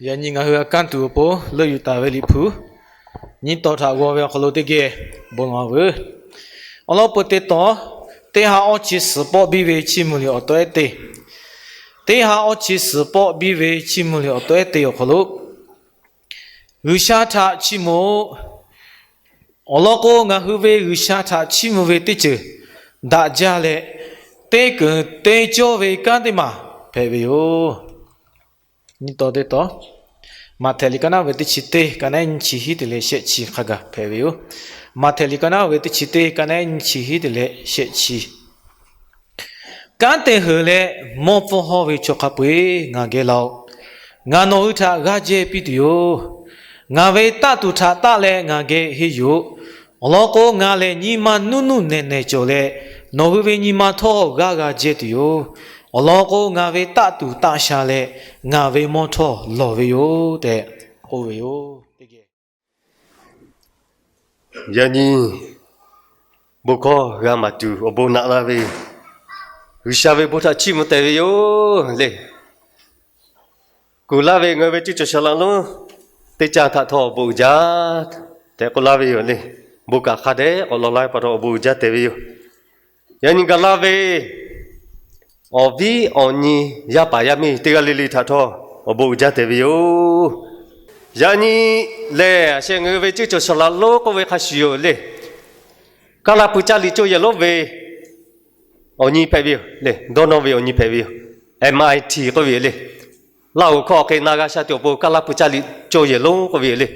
Yaꞈ nyi ngaˬ hui g'a kanˉ tuˬ awˬ pon leuˆ yuˬ taˍ ve Liꞈ hpu nyiˇ tawn htaꞈ g'aw ve awˬ hk'aw lo teˇ geh bon lawˬ veuˬ. Awˬ lawn peuˬ teˇ tawn, teˇ ha awˇ chi suhˍ pawˆ biˇ ve chiˇ mvuh liꞈ awˬ taw ehˉ te, teˇ ha awˇ chi suhˍ pawˆ biˇ ve chiˇ mvuh liꞈ awˬ taw ehˉ te awˬ hk'aw lo, G'uiˬsha htaꞈ chiˇ mvuh-oꞈ. Awˬ lawn k'o, ngaˬ hui ve G'uiˬsha htaꞈ chiˇ mvuh ve teˇ ceuˬ daꞈ jaˇ leh, teˇ keunˍ te cawˇ ve kanˉ teˇ maˬ hpehꞈ ve yoˬ. Nyi taw teˇ tawn, Maꞈhtehˍ liꞈ ka naˉ ve teˇ chi teˇ, ka naˉ nyiˇ chi hiˉ te leh shehˆ chi hk'a gaˬ hpehꞈ ve yoˬ. Maꞈhtehˍ liꞈ ka naˉ ve teˇ chi teˇ, ka naˉ nyiˇ chi hiˉ te leh shehˆ chi. Kanˉ te heuˬ leh mawˇ pfuhˇ hawˇ ve chaw hk'a peu-eˬ ngaˬ geh la-oꞈ. Ngaˬ nawˬ hui htaꞈ g'aˇ jehˇ piˇ tuˬ yoˬ. Ngaˬ ve taˆ tuˬ htaꞈ taˆ leh ngaˬ geh henˇ yoˬ. Awˬ lawn k'o, ngaˬ lehˬ nyi ma nuˇ nuˇ nehˬ nehˬ cawˬ leh, nawˬ hui ve nyi ma htawˇ g'aˇ g'a jehˇ tuˬ yoˬ. Awˬ lawn k'o, ngaˬ ve taˆ tuˬ taˆ sha leh ngaˬ ve mawˇ htawˇ lawˬ ve yoˬ tehꞈ k'oˆ ve yoˬ. Yaꞈ nyi bon hkawˇ g'a maˍ tuˬ awˬ bon naꞈ laˇ ve G'uiˬsha ve bon htaꞈ chiˇ mvuh tehꞈ ve yoˬ le. Kuˬ laˇ ve ngaˬ hui ve teˇ cawˬ shaˍ laꞈ lonˉ teˇ caˇ htaꞈ htawˇ awˬ bon uiˍ jaˇ tehꞈ k'oˆ laˇ ve yoˬ le. Bon kaꞈ hk'a dehꞈ k'awꞈ law laˇ ve pa taw awˬ bon uiˍ jaˇ tehꞈ ve yoˬ. Yaꞈ nyi gaˬ laˇ ve awˬ viˉ awˬ nyi yaˇ paˍ yaˇ miˇ teˇ g'aˇ le le htaꞈ htawˇ awˬ bon uiˍ jaˇ tehꞈ ve yoˬ. Yaꞈ nyi lehˬ, a sheh ngaˬ hui ve teˇ cawˬ shaˍ laꞈ lonˉ k'oˆ ve hk'a shuˍ yoˬ le. Kaˇ laˇ pui caˇ liꞈ cawˇ yehˬ lonˉ ve awˬ nyi hpehꞈ ve yoˬ le. Dawˇ nawˇ ve awˬ nyi hpehꞈ ve yoˬ. M I T k'oˆ ve yoˬ le. Laˇ huˍ hkawˇ hk'e na g'a sha tuˬ awˬ pon kaˇ laˇ pui caˇ liꞈ cawˇ yehˬ lonˉ k'oˆ ve yoˬ le.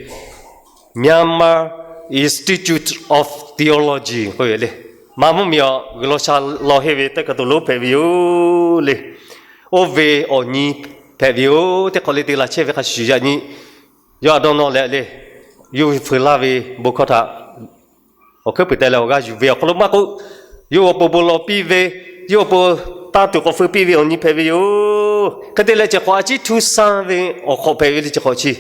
Myanmar Institute of Theology k'oˆ ve yoˬ le. Maˇ mvuhˇ miˬ awˬ g'uiˬ law sha law henˇ ve tawˇ kaˬ to lonˉ hpehꞈ ve yoˬ le. Oˇ ve awˬ nyi hpehꞈ ve yoˬ. Teˇ hk'awꞈ le te la chehˇ ve hk'a shuˍ yaꞈ nyi yawˇ a dawˇ nawˇ leh le, yawˇ hui feu laˇ ve bon hkawˇ htaꞈ awˬ hkuiˉ puiˍ teh leh awˬ g'aˇ yuˬ ve awˬ hk'aw lo maˇ k'oˆ, yawˇ hui awˬ pon bon lawˬ piˇ ve, yawˇ hui awˬ pon tanˇ tuˬ k'awꞈ feu piˇ ve awˬ nyi hpehꞈ ve yoˬ. Hk'e te leh, ceh hk'awꞈ a ciˉ htu sanˇ ve awˬ hk'awꞈ hpehꞈ ve le. Ceh hk'awꞈ chi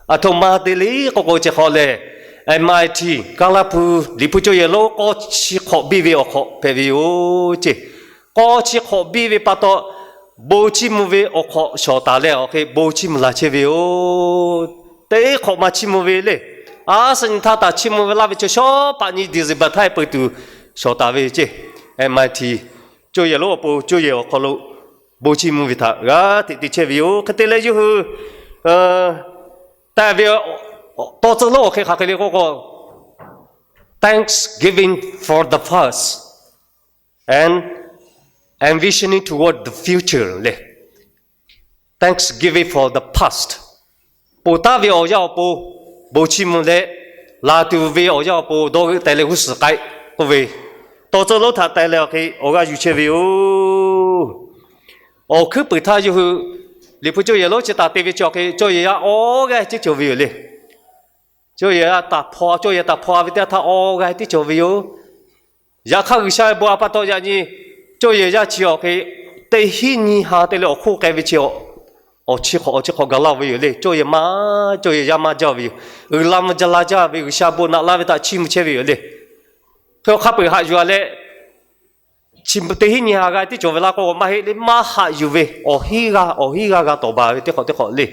a htoꞈ ma te le k'oˆ k'o, ceh hk'awꞈ lehˬ, M I T, Kaˇ laˇ pui liꞈ hpu cawˇ yehˬ lonˉ k'awˇ chi hk'awꞈ biˇ ve awˬ hk'awꞈ hpehꞈ ve yoˬ ceˇ. K'awˇ chi hk'awꞈ biˇ ve pa taw, bon chiˇ mvuh ve awˬ hk'awꞈ shawˍ taˍ leh awˬ hk'e bon chiˇ mvuh la chehˇ ve yoˬ. Teˇ hk'awꞈ ma chiˇ mvuh ve le. A suh nyi htaˇ taˍ chiˇ mvuh ve laˇ ve chaw shawˉ paˆ nyi December htaˇ peuˬ tuˬ shawˍ taˍ ve ceˇ. M I T cawˇ yehˬ lonˉ awˬ pon cawˇ yehˬ awˬ hk'aw lo bon chiˇ mvuh ve htaꞈ g'a teꞈ te chehˇ ve yoˬ. Hk'e te leh, yawˇ hui taˍ ve tawˇ tcuhˇ lonˉ awˬ hk'e hk'aˬ hk'e le k'oˆ k'o, Thanksgiving for the past and envisioning toward the future le. Thanksgiving for the past, ponˬ taˉ ve awˬ yanˇ awˬ pon bon chiˇ mvuh leh, laˬ tuˬ ve awˬ yanˇ awˬ pon dawˇ g'euˆ teh leh g'uˇ suhˍ k'ai k'oˆ ve, tawˇ tcuhˇ lonˉ htaꞈ teh leh awˬ hk'e awˬ g'aˇ yuˬ chehˇ ve yoˬ. Awˬ hkuiˉ puiˍ htaˇ yawˇ hui liꞈ hpu cawˇ yehˬ lonˉ chi taˍ te ve chi awˬ hk'e cawˇ yehˬ yaˇ awˬ g'aˇ tiˉ cawˬ ve yoˬ le. Cawˇ yehˬ yaˇ taˍ hpaw, cawˇ yehˬ taˍ hpaw ve teˇ yanˇ htaˇ awˬ g'aˇ tiˉ cawˬ ve yoˬ. Yaꞈ hk'aˇ, G'uiˬsha ve bon a pa taw yaꞈ nyi cawˇ yehˬ yaˇ chi awˬ hk'e teˇ hinˉ nyi ha te leh awˬ hk'oˆ k'ai ve chi, awˬ chi hk'awꞈ awˬ chi hk'awꞈ gaˬ laˇ ve yoˬ le. Cawˇ yehˬ maˇ, cawˇ yehˬ yaˇ maˇ jaˇ ve yoˬ. Uiˍ la mvuh jaˇ la jaˇ ve G'uiˬsha bon naꞈ laˇ ve htaꞈ chiˇ mvuh chehˇ ve yoˬ le. Hk'e awˬ hk'a peu-eˬ haꞈ yuˬ a leh, chi teˇ hinˉ nyi ha g'a tiˉ cawˬ ve laˇ k'o, maˇ heˆ le, maˇ haꞈ yuˬ ve awˬ hinˉ g'aˇ awˬ hinˉ g'aˇ g'a tawˍ baˬ ve teˇ hk'awꞈ teˇ hk'awꞈ le.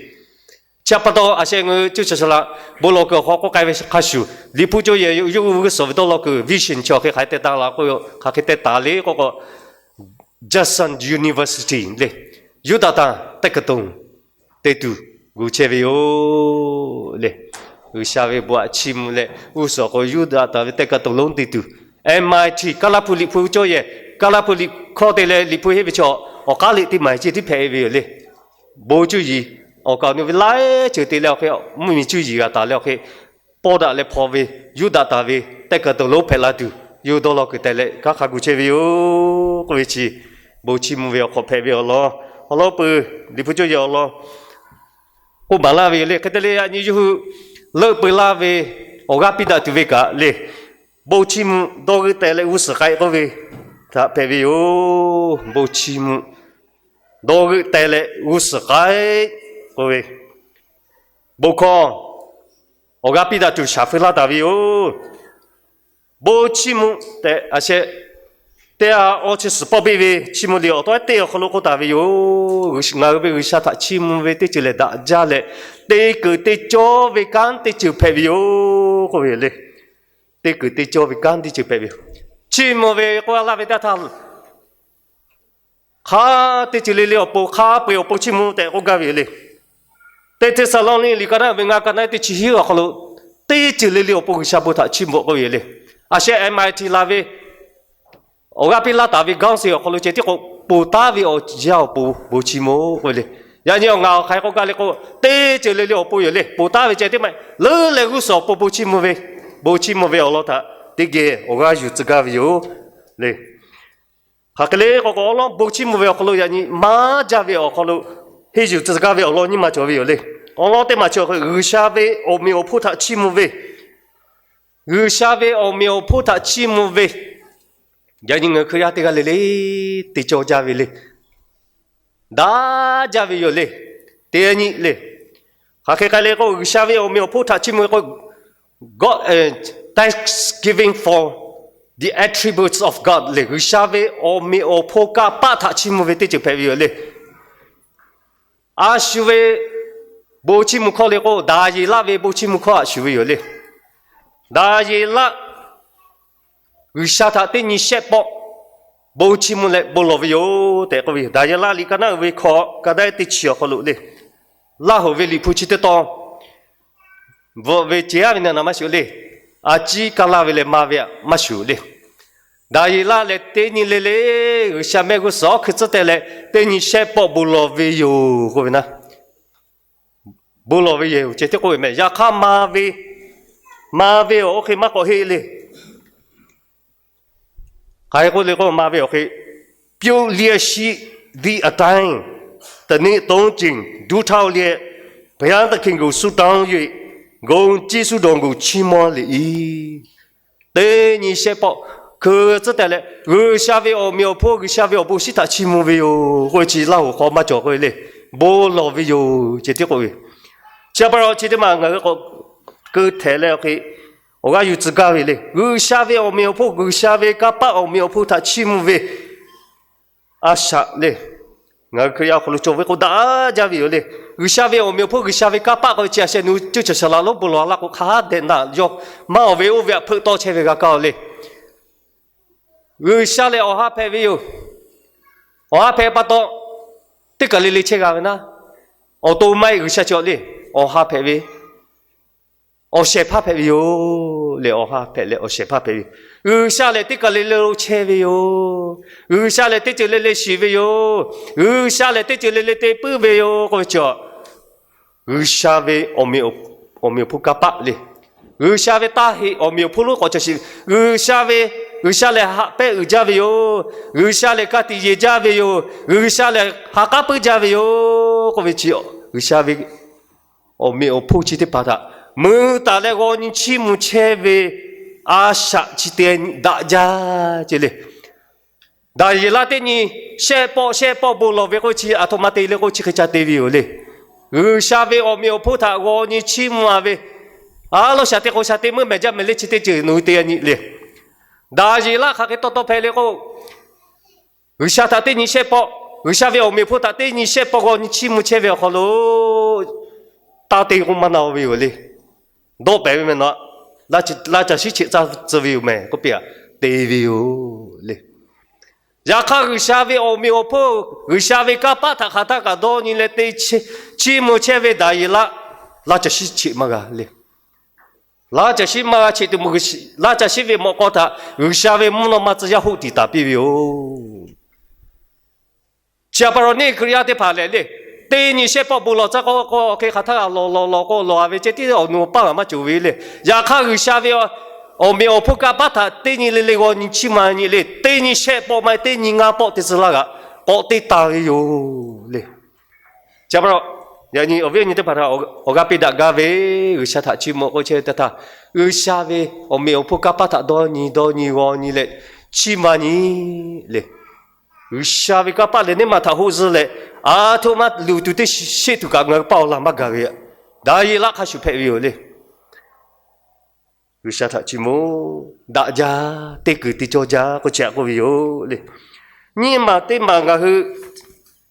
Chi a pa taw, a sheh ngaˬ hui cuˇ caw shaˍ laꞈ bon lawˬ kuiˬ awˬ hk'aw k'oˆ k'ai ve hk'a shuˍ, liꞈ hpu cawˇ yehˬ yawˇ hui g'uˇ suhˍ ve dawˇ law kuiˬ vision chi awˬ hk'e hk'aˬ hk'e te taˍ la k'o, hk'aˬ hk'e te taˍ le k'oˆ k'o, Judson University le, Yuˇdaꞈtanˍ tawˇ kaˬ to te tuˬ g'uˇ chehˇ ve yoˬ le. G'uiˬsha ve bon aꞈ chiˇ mvuh leh g'uˇ suhˍ k'o Yuˇdaꞈtanˍ ve tawˇ kaˬ to lonˉ te tuˬ, M I T Kaˇlaˇhpu Liꞈ hpu cawˇ yehˬ, Kaˇlaˇhpu Liꞈ hkawˇ te leh liꞈ hpu henˇ ve chaw awˬ k'aˉ liꞈ teˇ maˬ ceˇ tiˉ hpehꞈ ve yoˬ le. Bon cuˇ yiˍ awˬ kaˍ awˬ nu ve laiˉ ceuˬ te leh awˬ hk'e, mvuhˇmiˬ cuˇ yiˍ g'a taˍ leh awˬ hk'e, pawˇ daꞈ leh hpaw ve Yuˇdaꞈtanˍ ve tawˇ kaˬ to lonˉ hpehꞈ la tuˬ, yawˇ hui dawˇ law kuiˬ teh leh kanˉ hk'a gu chehˇ ve yoˬ k'oˆ ve chi, bon chiˇ mvuh ve awˬ hk'awꞈ hpehꞈ ve awˬ lawn, awˬ lawn peuˬ Liꞈ hpu cawˇ yehˬ awˬ lawn k'oˆ maˍ laˇ ve yoˬ le. Hk'e te leh, yaꞈ nyi yawˇ hui leuˆ peu laˇ ve awˬ g'aˇ piˇ daꞈ tuˬ ve kaꞈ le, bon chiˇ mvuh dawˇ g'euˆ teh leh g'uˇ suhˍ k'ai k'oˆ ve htaꞈ hpehꞈ ve yoˬ. Bon chiˇ mvuh dawˇ g'euˆ teh leh g'uˇ suhˍ k'ai k'oˆ ve, bon hkawˇ awˬ g'aˇ piˇ daꞈ tuˬ shaˍ feu laˇ taˍ ve yoˬ. Bon chiˇ mvuh tehꞈ a sheh teˇ g'aˇ awˇ chi suhˍ pawˆ piˇ ve chiˇ mvuh liꞈ awˬ taw teˇ awˬ hk'aw lo k'oˆ taˍ ve yoˬ. Ngaˬ hui ve G'uiˬsha htaꞈ chiˇ mvuh ve teˇ ceuˬ lehˬ daꞈ jaˇ leh, te keunˍ te cawˇ ve kanˉ teˇ ceuˬ hpehꞈ ve yoˬ k'oˆ ve yoˬ le. Te keunˍ te cawˇ ve kanˉ teˇ ceuˬ hpehꞈ ve yoˬ. Chiˇ mvuh ve k'oˆ laˇ ve teˇ htaˇ, hk'a teˇ ceuˬ le le awˬ pon, hk'a peu-eˬ awˬ pon chiˇ mvuh tehꞈ k'oˆ gaˇ ve yoˬ le. Teˇ Hteˇsaˍlawˇniˆ liꞈ ka naˉ ve ngaˇ ka naˉ teˇ chi hiˉ awˬ hk'aw lo, teˇ ceuˬ le le awˬ pon G'uiˬsha bon htaꞈ chiˇ mvuh k'oˆ ve yoˬ le. A sheh M I T la ve awˬ g'aˇ piˇ laˇ taˍ ve กองเชียร์ awˬ hk'aw lo ceh tiˉ k'o, ponˬ taˉ ve awˬ yanˇ awˬ pon bon chiˇ mvuh k'oˆ ve le. Yaꞈ nyi awˬ ngaˬ awˬ hk'aˬ hk'e k'oˆ gaˇ le k'o, teˇ ceuˬ le le awˬ pon yoˬ le. Ponˬ taˉ ve ceh tiˉ maˇ heˆ, leuˉ leh g'uˇ suhˍ awˬ pon bon chiˇ mvuh ve, bon chiˇ mvuh ve awˬ lawn htaꞈ teˇ geh awˬ g'aˇ yuˬ tcuh gaˇ ve yoˬ le. Hk'aˬ hk'e le k'o k'o, awˬ lawn bon chiˇ mvuh ve awˬ hk'aw lo yaꞈ nyi maˇ jaˇ ve awˬ hk'aw lo henˇ yuˬ tcuh gaˇ ve awˬ lawn nyiˇ ma cawˬ ve yoˬ le. Awˬ lawn teˇ maˬ cawˬ hk'e, G'uiˬsha ve awˬ meꞈ awˬ hponˇ htaꞈ chiˇ mvuh ve, G'uiˬsha ve awˬ meꞈ awˬ hponˇ htaꞈ chiˇ mvuh ve, yaꞈ nyi ngaˬ hui Hkriꞈ yaˇ teˇ g'aˇ le le te cawˇ jaˇ ve le. Daꞈ jaˇ ve yoˬ le. Teˇ nyi le, hk'aˬ hk'e k'ai le k'o, G'uiˬsha ve awˬ meꞈ awˬ hponˇ htaꞈ chiˇ mvuh ve k'o, God, eh, thanksgiving for the attributes of God le, G'uiˬsha ve awˬ meꞈ awˬ hponˇ kanˇ paˆ htaꞈ chiˇ mvuh ve teˇ ceuˬ hpehꞈ ve yoˬ le. A shu ve bon chiˇ mvuh hkawˇ le k'o, Daˍyeˍlaˆ ve bon chiˇ mvuh hkawˇ a shu ve yoˬ le. Daˍyeˍlaˆ G'uiˬsha htaꞈ teˇ nyi shehˆ pawˆ bon chiˇ mvuh leh bon lawˬ ve yoˬ tehꞈ k'oˆ ve yoˬ. Daˍyeˍlaˆ liꞈ ka naˉ uiˍ ve hkawꞈ ka daꞈ teˇ chi awˬ hk'aw lo le, Laˇ hoꞈ ve liꞈ hpu chi teˇ tawn bvuhꞈ ve ceh aˉ ve na na maˇ shuˍ le. A ciˉ kaˇ laˇ ve leh ma ve aꞈ maˇ shuˍ le. Daˍyeˍlaˆ lehˬ teˇ nyi le le G'uiˬsha mehˆ g'uˇ suhˍ awˬ hkui tcuhˉ teh leh teˇ nyi shehˆ pawˆ bon lawˬ ve yoˬ k'oˆ ve na, bon lawˬ ve yoˬ ceh tiˉ k'oˆ ve meh. Yaꞈ hk'aˇ ma ve, ma ve awˬ oˇ hk'e maˇ k'awꞈ heˆ le. Hk'aˬ hk'e k'oˆ le k'o, ma ve awˬ hk'e, ပြုတ်လျက်ရှိသည့်အတိုင်း တစ်နှစ်သုံးကြိမ် ဒူးထောက်လျက် ဘုရားသခင်ကို ဆုတောင်း၍ ဂုဏ်ကျေးဇူးတော်ကို ချီးမွမ်းလေ၏. Teˇ nyi shehˆ pawˆ hkui tcuhˉ teh leh G'uiˬsha ve awˬ meꞈ awˬ hponˇ, G'uiˬsha ve awˬ bon shinˉ htaꞈ chiˇ mvuh ve yoˬ k'oˆ ve chi Laˇ hoꞈ hk'aw maˇ cawˬ k'oˆ ve le. Bon lawˬ ve yoˬ ceh tiˉ k'oˆ ve. Chi pa taw chi teˇ maˬ ngaˬ hui k'awꞈ keu htehꞈ leh awˬ hk'e awˬ g'aˇ yuˬ tcuh gaˇ ve le. G'uiˬsha ve awˬ meꞈ awˬ hponˇ, G'uiˬsha ve kanˇ paˆ awˬ meꞈ awˬ hponˇ htaꞈ chiˇ mvuh ve a shaꞈ le. Ngaˬ hui Hkriꞈ yaˇ awˬ hk'aw lo cawˬ ve k'o daꞈ jaˇ ve yoˬ le. G'uiˬsha ve awˬ meꞈ awˬ hponˇ, G'uiˬsha ve kanˇ paˆ k'oˆ ve chi a sheh nu cuˇ caˬ shaˍ laꞈ lonˉ bon lawˬ laˇ k'o hk'a dehꞈ naꞈ yawˇ maˇ awˬ ve oˇ ve aꞈ hpeuꞈ tawˇ chehˇ ve g'a kaˇ oˬ le. G'uiˬsha lehˬ awˬ ha hpehꞈ ve yoˬ. Awˬ ha hpehꞈ pa taw, teˇ kaˬ le le chehˇ g'a ve naˉ, awˬ to maˇ heˆ G'uiˬsha chi le, awˬ ha hpehꞈ ve, awˬ shehˍ hpaˇ hpehꞈ ve yoˬ le. Awˬ ha hpehꞈ leh awˬ shehˍ hpaˇ hpehꞈ ve yoˬ. G'uiˬsha lehˬ teˇ kaˬ le le lo chehˇ ve yoˬ. G'uiˬsha lehˬ teˇ ceuˬ le le shiˍ ve yoˬ. G'uiˬsha lehˬ teˇ ceuˬ le le te puiˉ ve yoˬ k'oˆ ve chi G'uiˬsha ve awˬ meꞈ awˬ hponˇ kanˇ paˆ le. G'uiˬsha ve taˇ heꞈ awˬ meꞈ awˬ hponˇ lonˉ k'awꞈ ca shiˍ. G'uiˬsha ve, G'uiˬsha lehˬ haꞈ pehnˇ uiˍ jaˇ ve yoˬ. G'uiˬsha lehˬ ka tiꞈ yeˬ jaˇ ve yoˬ. G'uiˬsha lehˬ ha k'aˉ puiˉ jaˇ ve yoˬ k'oˆ ve chi, G'uiˬsha ve awˬ meꞈ awˬ hponˇ chi teˇ hpaˍ htaꞈ mui taˍ leh g'aw nyi chiˇ mvuh chehˇ ve a shaꞈ chi te daꞈ jaˇ ce le. Daˍyeˍlaˆ teˇ nyi shehˆ pawˆ shehˆ pawˆ bon lawˬ ve k'oˆ chi aˬ htoꞈ ma te le k'o chi hk'e ca te ve yoˬ le. G'uiˬsha ve awˬ meꞈ awˬ hponˇ htaꞈ g'aw nyi chiˇ mvuh a ve, a lawˇ shaˍ te k'o shaˍ te meuˇ mehˍ jaˇ mehˍ le chi teˇ ceuˬ nawˬ hui te a nyi le. Daˍyeˍlaˆ hk'aˬ hk'e tawˇ tawˇ hpehꞈ le k'o, G'uiˬsha htaꞈ teˇ nyi shehˆ pawˆ, G'uiˬsha ve awˬ meꞈ awˬ hponˇ htaꞈ teˇ nyi shehˆ pawˆ g'aw nyi chiˇ mvuh chehˇ ve awˬ hk'aw lo, taˇ te k'o maˇ na-o ve yoˬ le. Dawˆ pehˍ ve meh nawˬ, laˇ caˬ shiˉ cheꞈ tcuh ve yoˬ meh k'oˆ piˇ a, te ve yoˬ le. Yaꞈ hk'aˇ G'uiˬsha ve awˬ meꞈ awˬ hponˇ, G'uiˬsha ve kanˇ paˆ htaꞈ hk'aˬ htaˇ kaꞈ dawˇ nyi leh te chiˇ mvuh chehˇ ve Daˍyeˍlaˆ, laˇ caˬ shiˉ cheꞈ maˇ g'a le. Laˇ caˬ shiˉ maˇ g'a cheꞈ tuˬ mvuh, laˇ caˬ shiˉ ve mawꞈ k'aw htaꞈ G'uiˬsha ve mvuhˇ naw ma tcuh yaˇ hoˆ tiˍ taˍ piˇ ve yoˬ. Chi pa taw neˇ Hkriꞈ yaˇ teˇ hpaˍ lehˬ le, teˇ nyi shehˆ pawˆ bon lawˬ tcuh k'o, k'o hk'e hk'aˬ htaˇ g'a lawˬ lawˬ lawˬ k'o lawˬ a ve ceh tiˉ awˬ nu awˬ paˇ maˇ cawˬ ve le. Yaꞈ hk'aˇ G'uiˬsha ve awˬ meꞈ awˬ hponˇ kanˇ paˆ htaꞈ teˇ nyi le le g'aw nyi chiˇ mvuh nyi le, teˇ nyi shehˆ pawˆ maˇ heˆ teˇ nyi ngaˇ pawˆ te tcuh laˇ g'aꞈ k'awꞈ te taˍ ve yoˬ le. Chi pa taw, yaꞈ nyi awˬ viˉ awˬ nyi teˇ hpaˍ htaꞈ awˬ g'aˇ piˇ daꞈ gaˇ ve, G'uiˬsha htaꞈ chiˇ mvuh k'oˆ chehˇ ve teˇ htaˇ, G'uiˬsha ve awˬ meꞈ awˬ hponˇ kanˇ paˆ htaꞈ dawˇ nyi dawˇ nyi g'aw nyi leh chiˇ mvuh nyi le. G'uiˬsha ve kanˇ paˆ lehˬ neˇ maˬ htaꞈ hoˆ zuhˇ leh, aˬ htoꞈ ma luˬ tuˬ teˇ sheˆ tuˬ kaꞈ ngaˬ hui paˇ awˬ laˬ maˇ gaˬ ve, Daˍyeˍlaˆ hk'a shuˍ hpehꞈ ve yoˬ le. G'uiˬsha htaꞈ chiˇ mvuh daꞈ jaˇ, teˇ kuiˬ te cawˇ jaˇ k'oˆ chi htaꞈ k'oˆ ve yoˬ le. Nyiˇ maˬ teˇ maˬ ngaˬ hui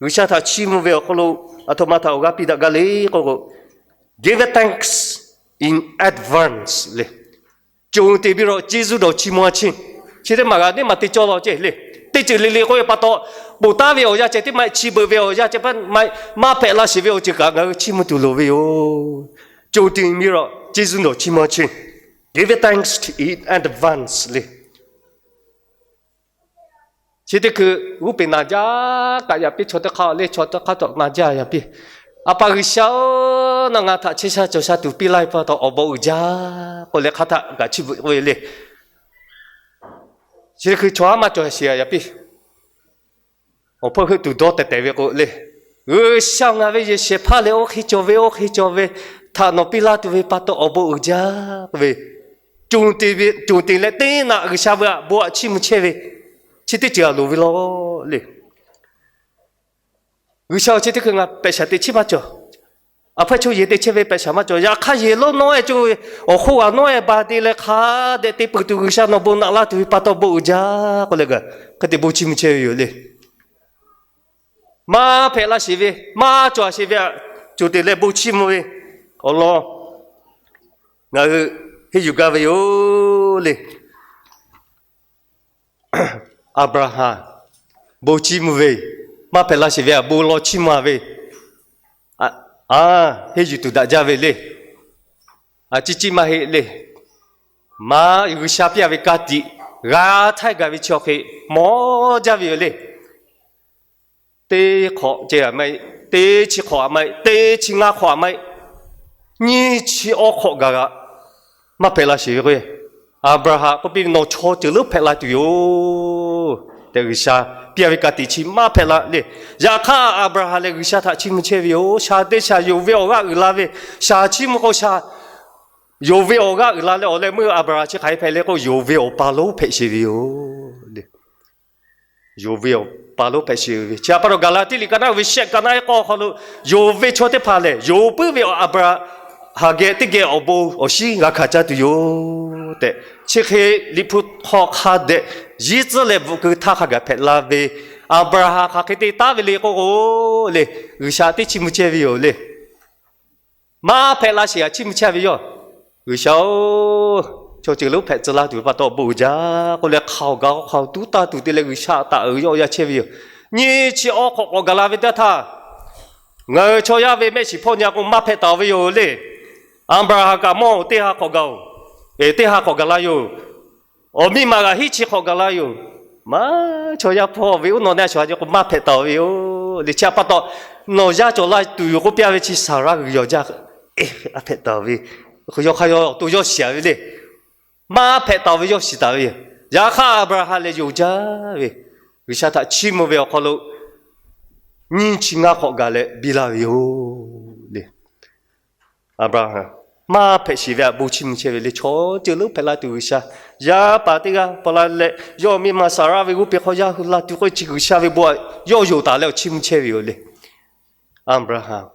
G'uiˬsha htaꞈ chiˇ mvuh ve awˬ hk'aw lo, aˬ htoꞈ ma htaꞈ awˬ g'aˇ piˇ daꞈ gaˇ le k'oˆ k'o, give thanks in advance le. Conˍ te ve lawˬ, ceˇ zuˇ dawˬ chi mvuh a chi. Chi teˇ maˬ g'a neˇ maˬ te cawˇ law ceˇ le. Teˇ ceuˬ le le k'oˆ ve pa taw, ponˬ taˉ ve awˬ yanˇ ceh teˇ maˬ, chi beuꞈ ve awˬ yanˇ ceh maˇ, maˇ hpehꞈ la sheˍ ve awˬ ceuˬ kaꞈ ngaˬ hui chiˇ mvuh tuˬ loˍ ve yoˬ. Conˍ te ve lawˬ, ceˇ zuˇ dawˬ chi mvuh a chi. Give thanks in advance le. Chi teˇ hkui g'oˇ peˬ naˍ jaˇ kaꞈ yaꞈ piˇ, chaw teˇ hk'aˇ le, chaw teˇ hk'aˇ tawꞈ naˍ jaˇ yaꞈ piˇ. A pa G'uiˬsha-oˬ, nawˬ ngaˬ htaꞈ chehˇ sha cawˬ sha tuˬ piˇ laˇ ve pa taw awˬ bon uiˍ jaˇ k'oˆ leh hk'aˬ htaˆ kaꞈ chiˇ beuꞈ k'oˆ ve le. Chi teˇ hkui chaw haˉ maˇ cawˬ sheˍ yaꞈ piˇ. Awˬ hpawˇ heuˆ tuˬ dawˇ tehˬ tehˬ ve k'o le, G'uiˬsha ngaˬ ve yehˬ shehˍ hpaˇ leh oˇ hk'e cawˬ ve, oˇ hk'e cawˬ ve htaꞈ nawˬ piˇ laˇ tuˬ ve pa taw awˬ bon uiˍ jaˇ k'oˆ ve, conˍ te ve, conˍ te leh teˇ naꞈ G'uiˬsha ve aꞈ bon aꞈ chiˇ mvuh chehˇ ve, chi teˇ ceuˬ aꞈ loˍ ve law le. G'uiˬsha-oˬ, chi teˇ hkui ngaˬ pehꞈ shaˍ teꞈ chiˇ maˇ cawˬ. Aˬ hpawehˇ chaw yehˬ te chehˇ ve pehꞈ shaˍ maˇ cawˬ. Yaꞈ hk'aˇ yehˬ lonˉ nawˉ ehˉ cawˬ ve, awˬ hk'oˆ g'aꞈ nawˉ ehˉ ba te leh hk'a dehꞈ te peuˬ tuˬ G'uiˬsha nawˬ bon naꞈ laˇ tuˬ ve pa taw bon uiˍ jaˇ k'oˆ leh gaˬ hk'e te bon chiˇ mvuh chehˇ ve yoˬ le. Maˇ hpehꞈ la sheˍ ve, maˇ cawˬ sheˍ ve aꞈ conˍ te leh bon chiˇ mvuh ve awˬ lawn ngaˬ hui henˇ yuˬ gaˇ ve yoˬ le. Aˍbraˍhanˍ bon chiˇ mvuh ve, maˇ hpehꞈ la sheˍ ve aꞈ bon law chiˇ mvuh ve, a, henˇ yuˬ tuˬ daꞈ jaˇ ve le. A ciˉ ciˉ maˇ heˆ le. Maˇ G'uiˬsha piˇ a ve ka tiꞈ g'a htaiˇ gaˬ ve chi awˬ hk'e mawˇ jaˇ ve yoˬ le. Teˇ hk'awꞈ ceh aꞈ maˇ heˆ, teˇ chi hk'awꞈ aꞈ maˇ heˆ, teˇ chi ngaˇ hk'awꞈ aꞈ maˇ heˆ, nyiˇ chi awˇ hk'awꞈ gaˬ g'aꞈ maˇ hpehꞈ la sheˍ ve k'o, Aˍbraˍhanˍ k'oˆ piˇ ve, nawˬ chaw ceuˬ lonˉ hpehꞈ la tuˬ yoˬ tehꞈ G'uiˬsha piˇ a ve ka tiꞈ chi maˇ hpehꞈ la le. Yaꞈ hk'aˇ Aˍbraˍhanˍ lehˬ G'uiˬsha htaꞈ chiˇ mvuh chehˇ ve yoˬ. Shaˍ te shaˍ yonˍ ve awˬ g'aˇ uiˍ la ve, shaˍ chiˇ mvuh k'o shaˍ yonˍ ve awˬ g'aˇ uiˍ la leh awˬ leh meuˇ Aˍbraˍhanˍ chi hk'aˬ hk'e hpehꞈ le k'o, yonˍ ve awˬ pa lonˉ hpehꞈ sheˍ ve yoˬ le. Yonˍ ve awˬ pa lonˉ hpehꞈ sheˍ ve. Chi htaꞈ pa taw Gaˍlaˍtiˆ liꞈ ka naˉ ve shehˆ ka naˉ ehˉ k'awˇ hk'aw lo, yonˍ ve chaw teˇ hpaˍ lehˬ yonˍ puiˉ ve Aˍbraˍhanˍ geh teˇ geh awˬ bon awˬ shinˉ g'a hkanˍ caˇ tuˬ yoˬ tehꞈ, chi hk'e Liꞈ hpu hk'aw hk'a dehꞈ yiˉ tcuhˉ leh bvuhꞈ keu htaˇ hk'a gaˬ hpehꞈ la ve, Aˍbraˍhanˍ hk'aˬ hk'e te taˉ ve le k'oˆ k'o le, G'uiˬsha teˇ chiˇ mvuh chehˇ ve yoˬ le. Maˇ hpehꞈ la sheˍ aꞈ chiˇ mvuh chehˇ ve yoˬ. G'uiˬsha-oˬ, chaw ceuˬ lonˉ hpehꞈ tcuh laˇ tuˬ ve pa taw awˬ bon uiˍ jaˇ k'oˆ leh hk'a awˬ gaˬ hk'a awˬ tuˉ taˇ tuˬ te leh G'uiˬsha taꞈ uiˍ yawˆ yaˇ chehˇ ve yoˬ. Nyiˇ chi awˇ hk'awꞈ k'awꞈ gaˬ la ve teˇ htaˇ, ngaˬ hui chaw yaˇ ve mehˆ shiˍ hpawˇ nyi a k'o maˇ hpehꞈ taˍ ve yoˬ le. Aˍbraˍhanˍ kaꞈ mawˇ teˇ ha k'awꞈ gaˬ-oˬ, teˇ ha k'awꞈ gaˬ la yoˬ. Awˬ miˇ ma g'aꞈ hiˉ chi hk'awꞈ gaˬ la yoˬ. Maˇ chaw yaˇ hpawˇ ve uˉ nawˬ neˇ a shuˍ a k'o maˇ hpehꞈ taˍ ve yoˬ le. Chi htaꞈ pa taw nawˬ yaˇ cawˬ la tuˬ yoˬ k'oˆ piˇ a ve chi Saˍraˆ g'uiˬ yawˬ jaˇ, a hpehꞈ taˍ ve, yawˇ hk'aˇ yawˇ awˬ to yawˇ shiˍ a ve le. Maˇ hpehꞈ taˍ ve yawˇ shiˍ taˍ ve yoˬ. Yaꞈ hk'aˇ Aˍbraˍhanˍ lehˬ yonˍ jaˇ ve, G'uiˬsha htaꞈ chiˇ mvuh ve awˬ hk'aw lo nyiˇ chi ngaˇ hk'awꞈ gaˬ leh biˇ laˇ ve yoˬ le. Aˍbraˍhanˍ maˇ hpehꞈ sheˍ ve aꞈ bon chiˇ mvuh chehˇ ve le. Chaw ceuˬ lonˉ hpehꞈ la tuˬ G'uiˬsha, yaˇ paˍ teˇ g'aˇ paw la leh yawˇ miˇ ma Saˍraˆ ve g'oˇ peˬ hk'aw yaˇ hui la tuˬ k'oˆ ve chi G'uiˬsha ve bon aꞈ yawˇ yonˍ taˍ leh awˬ chiˇ mvuh chehˇ ve yoˬ le. Aˍbraˍhanˍ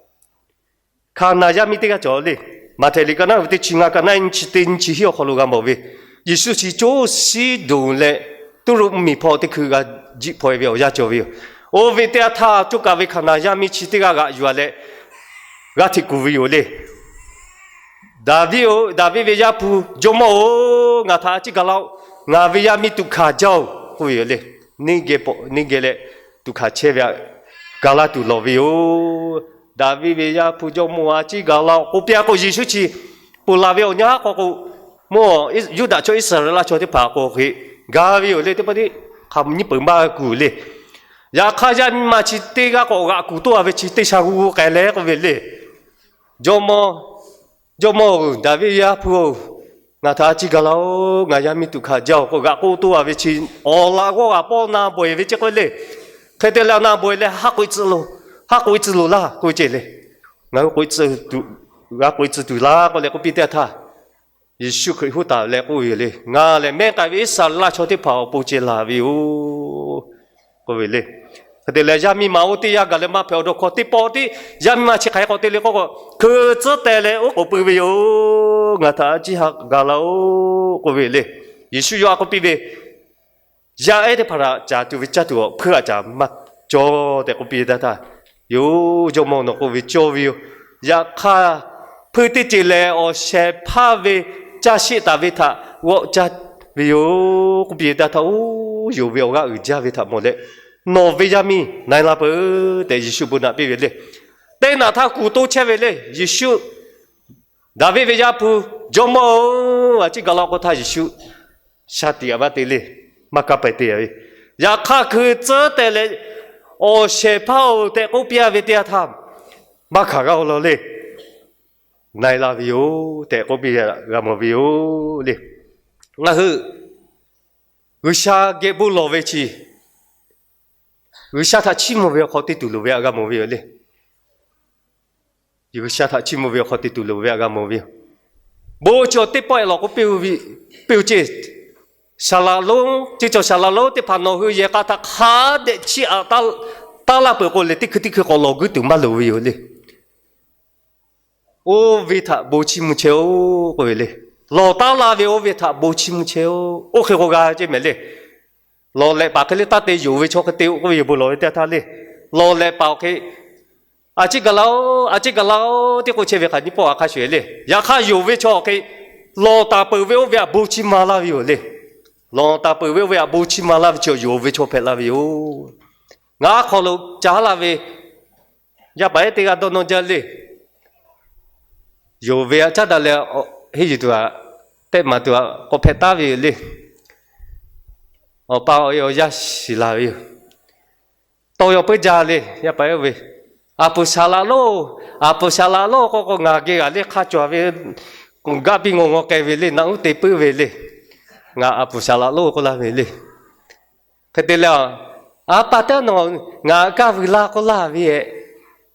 Hkaˍnanˍ yaˇ miˇ teˇ g'aˇ cawˬ le. Maꞈhtehˍ liꞈ ka naˉ ve teˇ chi ngaˇ, ka naˉ nyi chi teˇ nyi chi hiˉ awˬ hk'aw lo g'a mawˬ ve, Yeˍsuˆ chi coˇ Siˉdonˍ leh Tuˇruˆ miˬ hpawˇ teˇ hkui g'a jiˆ hpaw e ve awˬ yanˇ cawˬ ve yoˬ. Oˇ ve teˇ yanˇ htaˇ, coˇ kaꞈ ve Hkaˍnanˍ yaˇ miˇ chi teˇ g'aˇ g'aꞈ yuˬ a leh g'aˇ hteꞈ kuˬ ve yoˬ le. Daˍviˆ-oˬ, Daˍviˆ ve Yaˇ hpu, Jawˇmawˇ-oˬ, ngaˬ htaꞈ a ciˉ ga laˇ-oˆ. Ngaˬ ve yaˇ miˇ tuꞈ hkanˍ jaˇ-oˬ k'oˆ ve yoˬ le. Neˇ geh pawꞈ neˇ geh leh tuꞈ hkanˍ chehˇ ve aꞈ ga laˇ tuˬ lawˬ ve yoˬ. Daˍviˆ ve Yaˇ hpu, Jawˇmawˇ-oˬ, a ciˉ ga laˇ-oˆ k'oˆ piˇ a k'o, Yeˍsuˆ chi ponˬ laˬ ve awˬ nyaˇ haˉ k'aw k'o, mawˇ Yuˇdaꞈ chaw Iˉsaˍreˍlaˆ chaw teˇ hpaˍ k'o hk'e ga ve yoˬ le. Teˇ pawˆ tiˉ hk'a nyiˇ peuˬ maˇ kuˬ le. Yaꞈ hk'aˇ, yaˇ miˇ ma chi teˇ g'aˇ k'awꞈ g'aꞈ kuˬ toˇ a ve chi teˇ sha g'uˇ g'uˇ k'ai leh k'oˆ ve le. Jawˇmawˇ, Jawˇmawˇ-oˬ, Daˍviˆ ve Yaˇ hpu-oˬ, ngaˬ htaꞈ a ciˉ ga laˇ-oˆ. Ngaˬ yaˇ miˇ tuꞈ hkanˍ jaˇ-oˬ k'o, g'aꞈ k'oˆ toˇ a ve chi awˬ laꞈ g'awˇ g'aꞈ pawˇ na bawˬ-e ve ceˇ k'oˆ le. Hk'e te leh na bawˬ-e leh, haˉ k'oꞈ-e tcuh loˬ, haˉ k'oꞈ-e tcuh loˬ laˇ k'oˆ ve ceˇ le. Ngaˬ hui k'oꞈ-e tcuh tuˬ, g'a k'oꞈ-e tcuh tuˬ laˇ k'oˆ leh k'oˆ piˇ teˇ htaˇ, Yeˍsuˆ Hkriꞈ huˉ taˍ leh k'oˆ ve yoˬ le. Ngaˬ lehˬ mehˉ k'ai ve Iˉsaˍreˍlaˆ chaw teˇ hpaˍ awˬ pon ceh laˬ ve yoˬ k'oˆ ve le. Hk'e te leh, yaˇ miˇ ma oˇ teˇ yanˇ gaˬ leh maˇ hpehꞈ awˬ dawˇ hkawˇ teˇ pawˆ tiˉ, yaˇ miˇ ma chi hk'aˬ hk'e k'awꞈ te le k'oˆ k'o, hkui tcuhˉ teh leh oˉ k'oˍ pui ve yoˬ. Ngaˬ htaꞈ a ciˉ haꞈ gaˬ laˇ-oˆ k'oˆ ve le. Yeˍsuˆ yawˇ a k'oˆ piˇ ve, Yaˇ ehˉ teˇ hpaˍ htaꞈ caˍ tuˬ ve caˇ tuˬ awˬ hpui aꞈ caˍ maˇ cawˬ tehꞈ k'oˆ piˇ taˇ htaˇ, yoˬ, Jawˇmawˇ nawˬ k'oˆ ve cawˇ ve yoˬ. Yaꞈ hk'aˇ, hpui teˇ ceuˬ lehˬ awˬ shehˍ hpaˇ ve caˇ sheˆ taˍ ve htaꞈ g'awˆ caˇ ve yoˬ k'oˆ piˇ taˇ htaˇ, oˇ yonˍ ve awˬ g'aˇ uiˍ jaˇ ve htaꞈ mawˬ leh, nawˬ ve yaˇ miˇ na e la peuˬ tehꞈ Yeˍsuˆ bon naꞈ piˇ ve le. Teˇ naꞈ htaˇ kuˬ to chehˇ ve le. Yeˍsuˆ, Daˍviˆ ve Yaˇ hpu, Jawˇmawˇ-oˬ, a ciˉ gaˬ laˇ k'oˆ htaˇ Yeˍsuˆ shaˍ tiꞈ aꞈ maˇ te le. Maˇ kaˇ pehˍ te ve. Yaꞈ hk'aˇ, hkui tcuhˉ teh leh, Awˬ shehˍ hpaˇ-oˬ tehꞈ k'oˆ piˇ a ve teˇ yanˇ htaˇ, maˇ hkanˍ g'a-o law le. Na e la ve yoˬ tehꞈ k'oˆ piˇ g'a mawˬ ve yoˬ le. Ngaˬ hui G'uiˬsha geh bon lawˬ ve chi, G'uiˬsha htaꞈ chiˇ mvuh ve awˬ hk'aw te tuˬ loˍ ve htaꞈ g'a mawˬ ve yoˬ le. G'uiˬsha htaꞈ chiˇ mvuh ve awˬ hk'aw te tuˬ loˍ ve htaꞈ g'a mawˬ ve yoˬ. Bon chi awˬ teˇ pawˆ-e lawˬ k'oˆ piˇ-oˬ ceˇ. Saˍlaꞈ lonˉ, ceˇ cawˬ saˍlaꞈ lonˉ teˇ hpaˍ nawˬ hui yehˬ k'a htaꞈ hk'a dehꞈ chiˇ aꞈ taˉ laˇ peuˬ k'o leh, teˇ hkui teˇ hkui k'awꞈ lawˬ guiˇ tuˬ maˇ loˍ ve yoˬ le. Oˇ ve htaꞈ bon chiˇ mvuh chehˇ-oˆ k'oˆ ve le. Lawˬ taˉ laˇ ve oˇ ve htaꞈ bon chiˇ mvuh chehˇ-oˆ. Oˇ hk'e k'o g'a ceˇ mehˍ le. Lawˬ lehꞈ paˍ hk'e le taˇ te yonˍ ve chaw hk'e te-o k'oˆ ve yoˬ. Bon lawˬ ve teˇ htaˇ le, lawˬ lehꞈ paˍ awˬ hk'e, a ciˉ gaˬ laˇ-oˆ, a ciˉ gaˬ laˇ-oˆ, teˇ k'oˆ chehˇ ve hk'aˬ nyiˇ pawˆ a hk'a shuˍ le. Yaꞈ hk'aˇ, yonˍ ve chaw awˬ hk'e lawˬ taˍ peuˬ ve oˇ ve htaꞈ bon chiˇ ma laˇ ve yoˬ le. Lawˬ taˍ peuˬ ve oˇ ve htaꞈ bon chiˇ ma laˇ ve chi yonˍ ve chaw hpehꞈ la ve yoˬ. Ngaˬ aˉ hk'aw lo ca haˉ la ve yaˇ paˍ ehˉ teˇ g'aˇ dawˇ nawˇ jaˇ le. Yonˍ ve htaꞈ caˉ daꞈ leh, henˇ yuˬ tuˬ htaꞈ, tehˆ maˍ tuˬ htaꞈ k'awꞈ hpehꞈ taˉ ve yoˬ le. Awˬ pa awˬ e awˬ yaˇ shiˍ la ve yoˬ. Tawˇ yaw puiˉ jaˇ le, yaˇ paˍ ehˉ ve, Aˍpuˍsaˍlaꞈ lonˉ, Aˍpuˍsaˍlaꞈ lonˉ k'oˆ k'o, ngaˬ geh g'aˬ le hk'a cawˬ ve, gaˇ piˇ ngaw ngaw k'ai ve le, naꞈ uˉ te puiˉ ve le. Ngaˬ Aˍpuˍsaˍlaꞈ lonˉ k'oˆ laˇ ve le. Hk'e te leh, A pa teˇ nawˬ ngaˬ kaˇ vuiˬ la k'oˆ laˇ ve,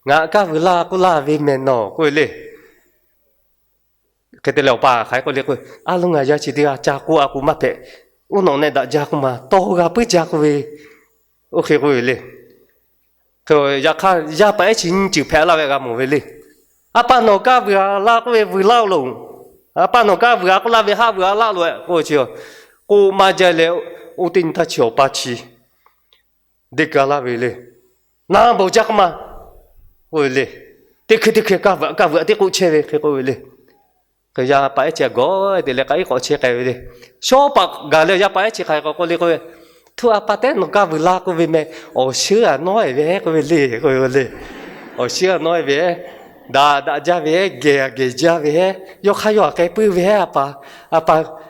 ngaˬ kaˇ vuiˬ la k'oˆ laˇ ve mehˬ nawˬ k'oˆ ve le. Hk'e te leh awˬ pa hk'aˬ hk'e k'oˆ le k'o, A loˉ ngaˬ yaˇ chi teˇ g'aˇ ca k'oˆ a k'o maˇ hpehꞈ. Oˇ nawˬ neh daꞈ jaˇ k'oˆ ma, tawˇ g'a puiˉ jaˇ k'oˆ ve, oˇ hk'e k'oˆ ve le. Hk'e yaꞈ hk'aˇ, yaˇ paˍ ehˉ chi nyiˇ ceuˬ hpehꞈ laˇ ve g'a mawˬ ve le. A pa nawˬ kaˇ vuiˬ a laˇ k'oˆ ve vuiˬ laˇ-oˬ loˬ. A pa nawˬ kaˇ vuiˬ a k'oˆ laˇ ve haˆ vuiˬ a laˇ loˬ-e k'oˆ ve chi, k'oˆ maˇ jaˇ leh, oˇ teˇ nyi htaˇ chi awˬ pa chi deˇ ka laˇ ve le. Na bawˬ jaˇ k'oˆ ma k'oˆ ve le. Teˇ hkui teˇ hkui kaˇ vuiˬ kaˇ vuiˬ teˇ k'oˆ chehˇ ve hk'e k'oˆ ve le. Hk'e yaˇ paˍ ehˉ chi gawˬ te leh k'ai k'awꞈ chehˇ k'ai ve le. Shawˉ paˍ gaˬ leh yaˇ paˍ ehˉ chi hk'aˬ hk'e k'oˆ le k'oˆ ve, Htuˇ a pa teˇ nawˬ kaˇ vuiˬ la k'oˆ ve meh, awˬ shinˉ a nawˉ-e ve k'oˆ ve le k'oˆ ve le. Awˬ shinˉ a nawˉ-e ve, daꞈ daꞈ jaˇ ve, geh a geh jaˇ ve, yawˇ hk'aˇ yawˇ a k'ai puiˉ ve, a pa,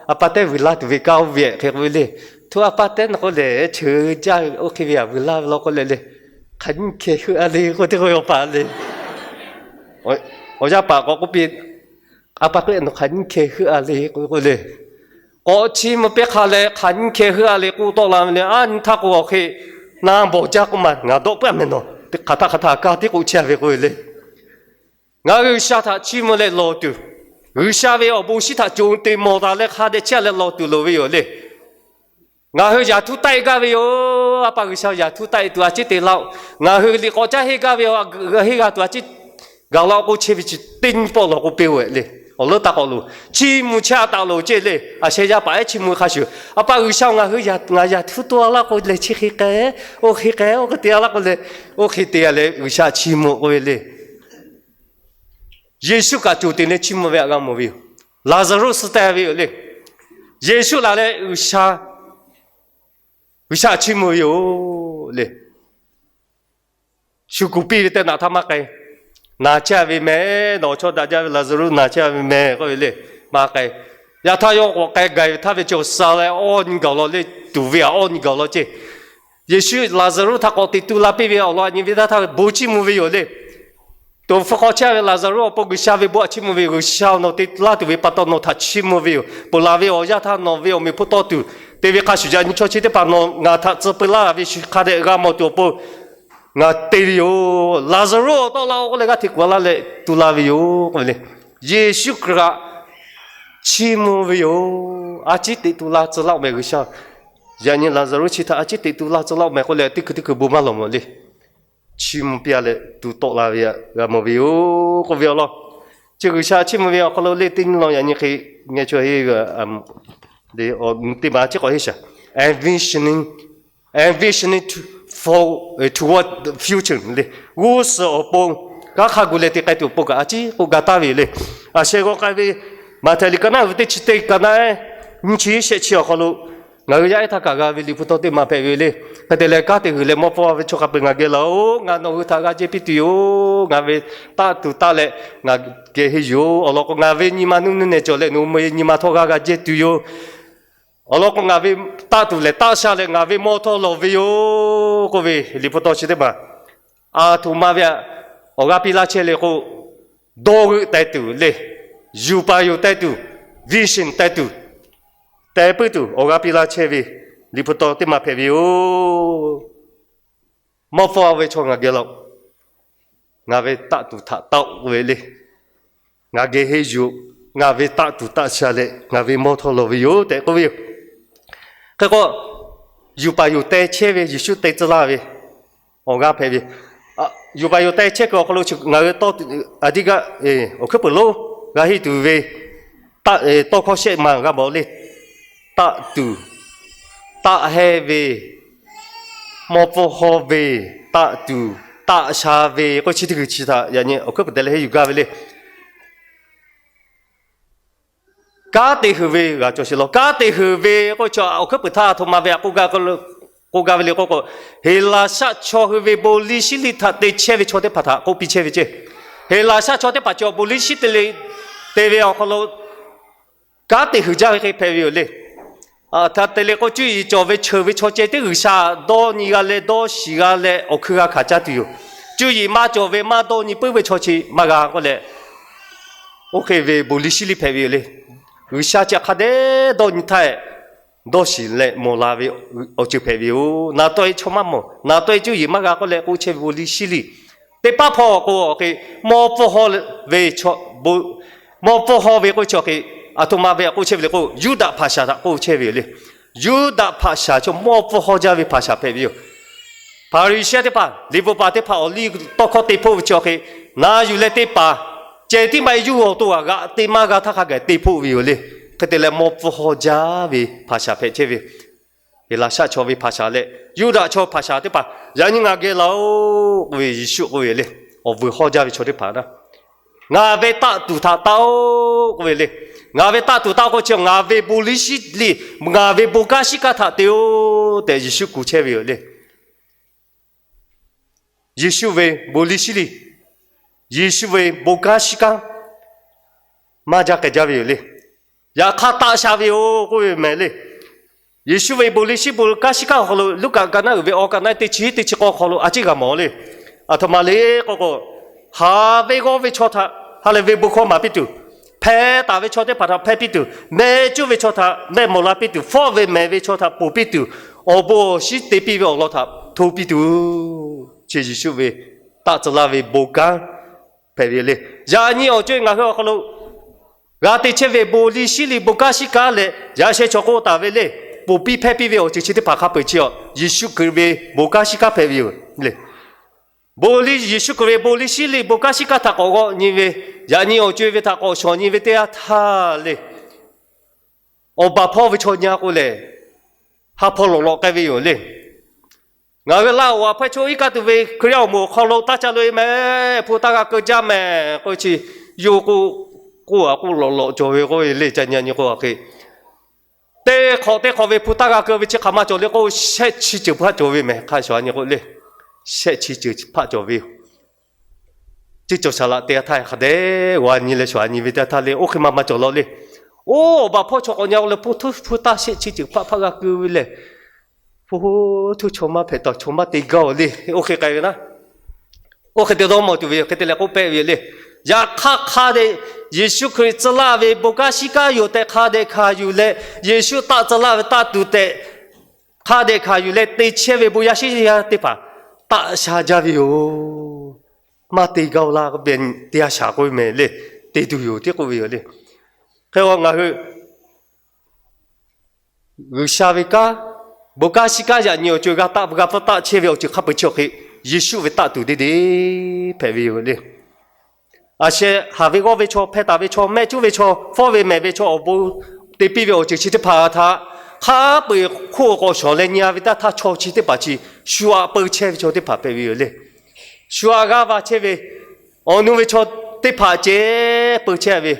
a pa teˇ vuiˬ la tuˬ ve kaˇ oˇ ve hk'e k'oˆ ve le. Htuˇ a pa teˇ nawˬ k'oˆ lehˬ, cheuˬ jaˇ oˇ hk'e ve a vuiˬ laˇ ve law k'oˆ leh le. Hk'aˬ nyiˇ hkeh heuˆ a le k'oˆ teˇ k'oˆ ve awˬ pa le. Awˬ yaˇ paˍ k'awꞈ k'oˆ piˇ, A pa k'oˆ nawˬ hk'aˬ nyiˇ hkeh heuˆ a le k'oˆ le. K'awꞈ chiˇ mvuh piˇ hk'a leh hk'aˬ nyiˇ hkeh heuˆ a le k'oˆ tawˆ la ve le. A nyi htaˇ k'o awˬ hk'e na bawˬ jaˇ k'oˆ ma, ngaˬ dawˆ puiˉ a meh nawˬ, hk'aˬ htaˇ hk'aˬ htaˇ kaˇ tiˉ k'oˆ chehˇ ve k'oˆ ve le. Ngaˬ hui G'uiˬsha htaꞈ chiˇ mvuh leh lawˬ tuˬ, G'uiˬsha ve awˬ bon shinˉ htaꞈ conˬ te mawˬ taˍ leh hk'a dehꞈ chehˇ leh lawˬ tuˬ loˍ ve yoˬ le. Ngaˬ hui yaꞈ htuˉ taˆ-e gaˇ ve yoˬ. A pa G'uiˬsha yaꞈ htuˉ taˆ-e tuˬ a ciˉ te laˇ-oˆ. Ngaˬ hui liꞈ k'awꞈ caˉ henˇ gaˇ ve yoˬ. G'a henˇ g'a tuˬ a ciˉ gaˬ laˇ-oˆ k'oˆ chehˇ ve chi teˇ nyi pawˆ lawˬ k'o piˇ-oˆ le. Awˬ leuˉ taˇ k'awꞈ loˬ, chiˇ mvuh chehˇ a taˍ loˬ ceˇ le. A sheh yaˇ paˍ ehˉ chiˇ mvuh hk'a shuˍ, a pa G'uiˬsha ngaˬ hui yaꞈ htuˉ taˆ laˇ k'o leh chi hk'e k'ai, oˇ hk'e k'ai, oˇ hk'e te a laˇ k'o leh, oˇ hk'e te a leh G'uiˬsha chiˇ mvuh k'oˆ ve le. Yeˍsuˆ kaꞈ conˬ te leh chiˇ mvuh ve htaꞈ g'a mawˬ ve yoˬ. Laˍzaˍruˆ suh teh ve yoˬ le. Yeˍsuˆ laˬ leh G'uiˬsha, G'uiˬsha chiˇ mvuh ve yoˬ le. Shu kuˬ piˇ ve teˇ naꞈ htaˇ maˇ k'ai. Naˬ chehˇ ve meh, nawˬ chaw daꞈ jaˇ ve Laˍzaˍruˆ naˬ chehˇ ve meh k'oˆ ve le. Maˇ k'ai. Yaꞈ htaˇ yawˇ k'awꞈ k'ai gaˬ ve htaˇ ve chi awˬ suh leh awˇ nyi gaˬ law le, tuˬ ve htaꞈ awˇ nyi gaˬ law ceˇ. Yeˍsuˆ Laˍzaˍruˆ htaꞈ k'awꞈ teꞈ tu la piˇ ve awˬ lawn a nyi ve htaˇ htaˇ bon chiˇ mvuh ve yoˬ le. Toꞈ hpu hk'aw chehˇ ve Laˍzaˍruˆ awˬ pon G'uiˬsha ve bon htaꞈ chiˇ mvuh ve yoˬ. G'uiˬsha nawˬ te laˇ tuˬ ve pa taw nawˬ htaꞈ chiˇ mvuh ve yoˬ. Ponˬ laˬ ve awˬ yanˇ htaˇ nawˬ ve awˬ meꞈ hpfuhˇ tawˇ tuˬ te ve hk'a shuˍ, yaꞈ nyi chaw chi teˇ hpaˍ nawˬ ngaˬ htaꞈ tcuh peu laˇ ve shu hk'a dehꞈ g'a mawˬ tuˬ awˬ pon ngaˬ te ve yoˬ. Laˍzaˍruˆ tawˆ la-o k'oˆ leh g'aˇ hteꞈ kuˬ a laˇ leh tu la ve yoˬ k'oˆ ve le. Yeˍsuˆ Hkriꞈ htaꞈ chiˇ mvuh ve yoˬ. A ciˉ teꞈ tu la tcuh laˇ-oˬ meh G'uiˬsha. Yaꞈ nyi Laˍzaˍruˆ chi htaꞈ a ciˉ teꞈ tu laˇ tcuh laˇ-oˬ meh k'oˆ leh, teˇ hkui teˇ hkui bon maˇ lawˬ mawˬ le. Chiˇ mvuh piˇ-a leh tu tawˆ la ve htaꞈ g'a mawˬ ve yoˬ k'oˆ ve awˬ lawn, chi G'uiˬsha chiˇ mvuh ve awˬ hk'aw lo le teˇ nyi law yaꞈ nyi hk'e ngeh chaweh ve, teˇ ma chi k'awꞈ heˆ shaˍ. Envisioning, envisioning to, for, toward the future le. G'uˇ suhˍ awˬ pon kanˉ hk'a gu leh te k'ai tuˬ awˬ pon kaꞈ a ciˉ k'oˆ ga taˍ ve le. A sheh g'aw k'ai ve Maꞈhtehˍ liꞈ ka naˉ uiˍ ve teˇ chi teˇ ka naˉ, nyiˇ chi shehˆ chi awˬ hk'aw lo ngaˬ hui yaˇ ehˉ htaˇ kaꞈ g'a ve Liꞈ hpu tawˇ teˇ ma hpehꞈ ve le. Hk'e te leh, kanˉ te huiˬ leh mawˇ pfuhˇ ve chaw hk'a peu-eˬ ngaˬ geh laˬ-oˬ. Ngaˬ nawˬ hui htaꞈ g'a jehˇ piˇ tuˬ yoˬ. Ngaˬ ve taˆ tuˬ taˆ leh ngaˬ geh henˇ yuˬ-oˬ. Awˬ lawn k'o, ngaˬ ve nyi ma nuˇ nuˇ nehˬ cawˬ leh nawˬ hui ve nyi ma htawˇ g'a g'a jehˇ tuˬ yoˬ. Awˬ lawn k'o, ngaˬ ve taˆ tuˬ leh taˆ sha leh ngaˬ ve mawˇ htawˇ lawˬ ve yoˬ k'oˆ ve Liꞈ hpu tawˇ chi teˇ maˬ a htoꞈ ma ve awˬ g'aˇ piˇ laˇ chehˇ le k'o, dawˇ g'euˆ teh tuˬ le, yuˬ paˍ yoˬ teh tuˬ, vision teh tuˬ, teh puiˉ tuˬ awˬ g'aˇ piˇ laˇ chehˇ ve Liꞈ hpu tawˇ teˇ ma hpehꞈ ve yoˬ. Mawˇ pfuhˇ ve chaw ngaˬ geh laˬ-oˬ. Ngaˬ ve taˆ tuˬ htaꞈ taˆ-oˆ ve le. Ngaˬ geh henˇ yuˬ-oˬ. Ngaˬ ve taˆ tuˬ taˆ sha leh ngaˬ ve mawˇ htawˇ lawˬ ve yoˬ tehꞈ k'oˆ ve yoˬ. Hk'e k'o, yuˬ paˍ yoˬ teh chehˇ ve Yeˍsuˆ te tcuh laˇ ve awˬ g'aˇ hpehꞈ ve, yuˬ paˍ yoˬ teh chehˇ kuiˬ awˬ hk'aw lo ngaˬ hui tawˇ a diˇ gaˇ awˬ hkuiˉ peuˬ lonˉ g'a henˇ tuˬ ve tawˇ hkawˇ shehˆ ma g'a mawˬ le. Taˆ tuˬ taˆ hehnˇ ve, mawˇ pfuhˇ hawˇ ve, taˆ tuˬ taˆ sha ve k'oˆ chi teˇ hkui chi htaꞈ yaꞈ nyi awˬ hkuiˉ peuˬ teh leh henˇ yuˬ gaˇ ve le. Kanˉ te huiˬ ve g'a cawˬ sheˍ law. Kanˉ te huiˬ ve k'oˆ chi awˬ hkuiˉ peuˬ htaˇ a htoꞈ ma ve htaꞈ k'oˆ gaˇ ve le k'oˆ k'o, Heˍlaˍsaˆ chaw hui ve bon liˇ shiˉ liˇ htaꞈ te chehˇ ve chaw teˇ hpaˍ htaꞈ k'oˆ piˇ chehˇ ve ceˇ. Heˍlaˍsaˆ chaw teˇ hpaˍ chi awˬ bon liˇ shiˉ te le te ve awˬ hk'aw lo kanˉ te huiˬ jaˇ ve hk'e hpehꞈ ve yoˬ le. Hk'aˬ hk'e te le k'o, cuˇ yiˍ cawˬ ve cheuˬ ve chaw ceh tiˉ G'uiˬsha dawˇ nyi g'a leh dawˇ shiˍ g'a leh awˬ hkui g'a hkanˍ caˇ tuˬ yoˬ. Cuˇ yiˍ maˇ cawˬ ve maˇ dawˇ nyi puiˉ ve chaw chi maˇ g'a k'oˆ leh, oˇ hk'e ve bon liˇ shiˉ liˇ hpehꞈ ve yoˬ le. G'uiˬsha chi hk'a dehꞈ dawˇ nyi htaˇ, dawˇ shiˍ leh mawˬ la ve awˬ ceuˬ hpehꞈ ve yoˬ. Naˍ tawˆ-e chaw maˇ mawˬ, naˍ tawˆ-e cuˇ yiˍ maˇ g'a k'oˆ leh k'oˆ chehˇ ve bon liˇ shiˉ liˇ teˇ paˉ hpawˇ k'o, mawˇ pfuhˇ hawˇ ve, mawˇ pfuhˇ hawˇ ve k'oˆ chi awˬ hk'e a htoꞈ ma ve k'oˆ chehˇ ve le k'o, Yuˇdaꞈ hpaˍ shaˍ htaꞈ k'oˆ chehˇ ve yoˬ le. Yuˇdaꞈ hpaˍ shaˍ chi mawˇ pfuhˇ hawˇ jaˇ ve hpaˍ shaˍ hpehꞈ ve yoˬ. Hpaˍriˍsehˇ teˇ hpaˍ, liꞈ bvuhꞈ paˍ teˇ hpaˍ awˬ liˇ tawˇ hkawˇ te hpfuhˆ ve chi awˬ hk'e, na yuˬ leh teˇ hpaˍ ceh tiˉ maˇ heˆ, yawˇ hui awˬ to g'aꞈ g'aꞈ te maˇ g'a htaˇ hk'a gaˬ te hpfuhˆ ve yoˬ le. Hk'e te leh mawˇ pfuhˇ hawˇ jaˇ ve hpaˍ shaˍ hpehꞈ chehˇ ve, Heˍlaˍsaˆ chaw ve hpaˍ shaˍ leh Yuˇdaꞈ chaw hpaˍ shaˍ teˇ hpaˍ yaꞈ nyi ngaˬ geh laˬ-oˬ k'oˆ ve Yeˍsuˆ k'oˆ ve le. Awˬ vuiˬ hawˇ jaˇ ve chaw teˇ hpaˍ na, ngaˬ ve taˆ tuˬ htaꞈ taˆ-oˆ k'oˆ ve le. Ngaˬ ve taˆ tuˬ taˆ k'o chi ngaˬ ve bon liˇ shiˉ liˇ, ngaˬ ve bon kanˉ shiˉ kanˉ htaꞈ te-oˆ tehꞈ Yeˍsuˆ kuˬ chehˇ ve yoˬ le. Yeˍsuˆ ve bon liˇ shiˉ liˇ, Yeˍsuˆ ve bon kanˉ shiˉ kanˉ maˇ jaˇ k'ai jaˇ ve yoˬ le. Yaꞈ hk'aˇ taˆ sha ve yoˬ k'oˆ ve mehˍ le. Yeˍsuˆ ve bon liˇ shiˉ bon kanˉ shiˉ kanˉ awˬ hk'aw lo Luˉkaꞈ ka naˉ uiˍ ve awˬ ka naˉ teˇ chi teˇ chi k'awˇ hk'aw lo a ciˉ g'a mawˬ le. A htoꞈ ma le k'oˆ k'o, haˍ ve g'awˇ ve chaw htaꞈ ha lehˬ ve bon hkawˇ maˍ piˇ tuˬ, hpeh taˍ ve chaw teˇ hpaˍ htaꞈ hpehˇ piˇ tuˬ, mehˆ cuˇ ve chaw htaꞈ mehˆ mawˬ la piˇ tuˬ, fawˆ ve mehˍ ve chaw htaꞈ ponˬ piˇ tuˬ, awˬ bon awˬ shinˉ te piˇ ve awˬ lawn htaꞈ hto piˇ tuˬ, chi Yeˍsuˆ ve taˆ tcuh laˇ ve bon kanˉ hpehꞈ ve le. Yaꞈ nyi awˬ co-e ngaˬ hui awˬ hk'aw lo g'a te chehˇ ve bon liˇ shiˉ liˇ bon kanˉ shiˉ kanˉ leh yaꞈ sheh chaw k'oˆ taˍ ve le, ponˬ piˇ hpehˇ piˇ ve awˬ ceuˬ chi teˇ hpaˍ hk'a peu-eˬ chi a Yeˍsuˆ Hkriꞈ ve bon kanˉ shiˉ kanˉ hpehꞈ ve yoˬ le. Bon liˇ, Yeˍsuˆ Hkriꞈ ve bon liˇ shiˉ liˇ bon kanˉ shiˉ kanˉ htaꞈ k'awꞈ g'awˆ nyi ve, yaꞈ nyi awˬ co-e ve htaꞈ k'awꞈ shawˍ nyi ve teˇ yanˇ htaˇ le, awˬ baˬ hpawˇ ve chaw nyi-a k'o lehˬ, ha hpawˇ lawꞈ lawꞈ k'ai ve yoˬ le. Ngaˬ hui Laˇ huˍ awˬ hpawˇ chaw iˉ kaˆ tuˬ ve Hkriꞈ yaˇ awˬ moˍ awˬ hk'aw lo taˇ ca loꞈ-e mehˍ, hpu taˇ g'a keu jaˇ mehˍ k'oˆ ve chi, yawˇ k'oˆ, k'oˆ a k'oˆ lawꞈ lawꞈ cawˬ ve k'oˆ ve le. Ca nyi a nyi k'o, a hk'e teˇ hk'awꞈ teˇ hk'awꞈ ve hpu taˇ g'a keu ve chi hk'aˬ ma cawˬ le k'o, shehˆ chi ceuˬ hpaˆ cawˬ ve mehˍ. Hk'a shuˍ a nyi k'o le, shehˆ chi ceuˬ hpaˆ cawˬ ve yoˬ. Ceˇ cawˬ saˍ laꞈ teˇ g'aˇ htaˇ hk'a dehꞈ g'a nyi leh shuˍ a nyi ve teˇ g'aˇ htaˇ le, oˇ hk'e ma ma cawˬ law le. Oˇ awˬ baˬ hpawˇ chaw k'awꞈ nyi-a k'o leh, hpu taˇ shehˆ chi ceuˬ hpaˆ hpaˆ g'a keu ve lehˬ, hpu htuˇ chaw maˇ hpehꞈ taˍ, chaw maˇ te gaˇ-oˬ le. Oˇ hk'e k'ai ve naˉ, oˇ hk'e te dawˇ mawˬ tuˬ ve yoˬ. Hk'e te leh k'oˆ pehˆ ve yoˬ le. Yaꞈ hk'aˇ hk'a dehꞈ Yeˍsuˆ Hkriꞈ tcuh laˇ ve bon kanˉ shiˉ kanˉ yoˬ tehꞈ hk'a dehꞈ hkanˍ yuˬ leh, Yeˍsuˆ taˆ tcuh laˇ ve taˆ tuˬ tehꞈ hk'a dehꞈ hkanˍ yuˬ leh te chehˇ ve bon yaˇ shiˉ yaˇ teˇ hpaˍ taˆ sha jaˇ ve yoˬ. Maˇ te gaˇ-oˬ laˇ k'oˆ ve teˇ g'aˇ shaˍ k'oˆ ve mehˍ le. Te tuˬ yoˬ tiˉ k'oˆ ve yoˬ le. Hk'e k'o ngaˬ hui G'uiˬsha ve kanˉ Bon kanˉ shiˉ kanˉ yaꞈ nyi awˬ ceuˬ g'a taˆ g'a pfuhˇ taˆ chehˇ ve awˬ ceuˬ hk'a peu-eˬ chi awˬ hk'e, Yeˍsuˆ ve taˆ tuˬ deˇ deˇ hpehꞈ ve yoˬ le. A sheh haˍ ve g'awˇ ve chaw, hpeh taˍ ve chaw, mehˆ cuˉ ve chaw, fawˉ ve mehˍ ve chaw awˬ bon te piˇ ve awˬ ceuˬ chi teˇ hpaˍ htaꞈ hk'a peu-eˬ hk'oˆ k'awꞈ shawˍ leh nyi-a ve taˇ htaˇ, chaw chi teˇ hpaˍ chi shu aꞈ peu chehˇ ve chaw teˇ hpaˍ hpehꞈ ve yoˬ le. Shu aꞈ g'aˇ va chehˇ ve awˬ nu ve chaw teˇ hpaˍ ceh peu chehˇ ve,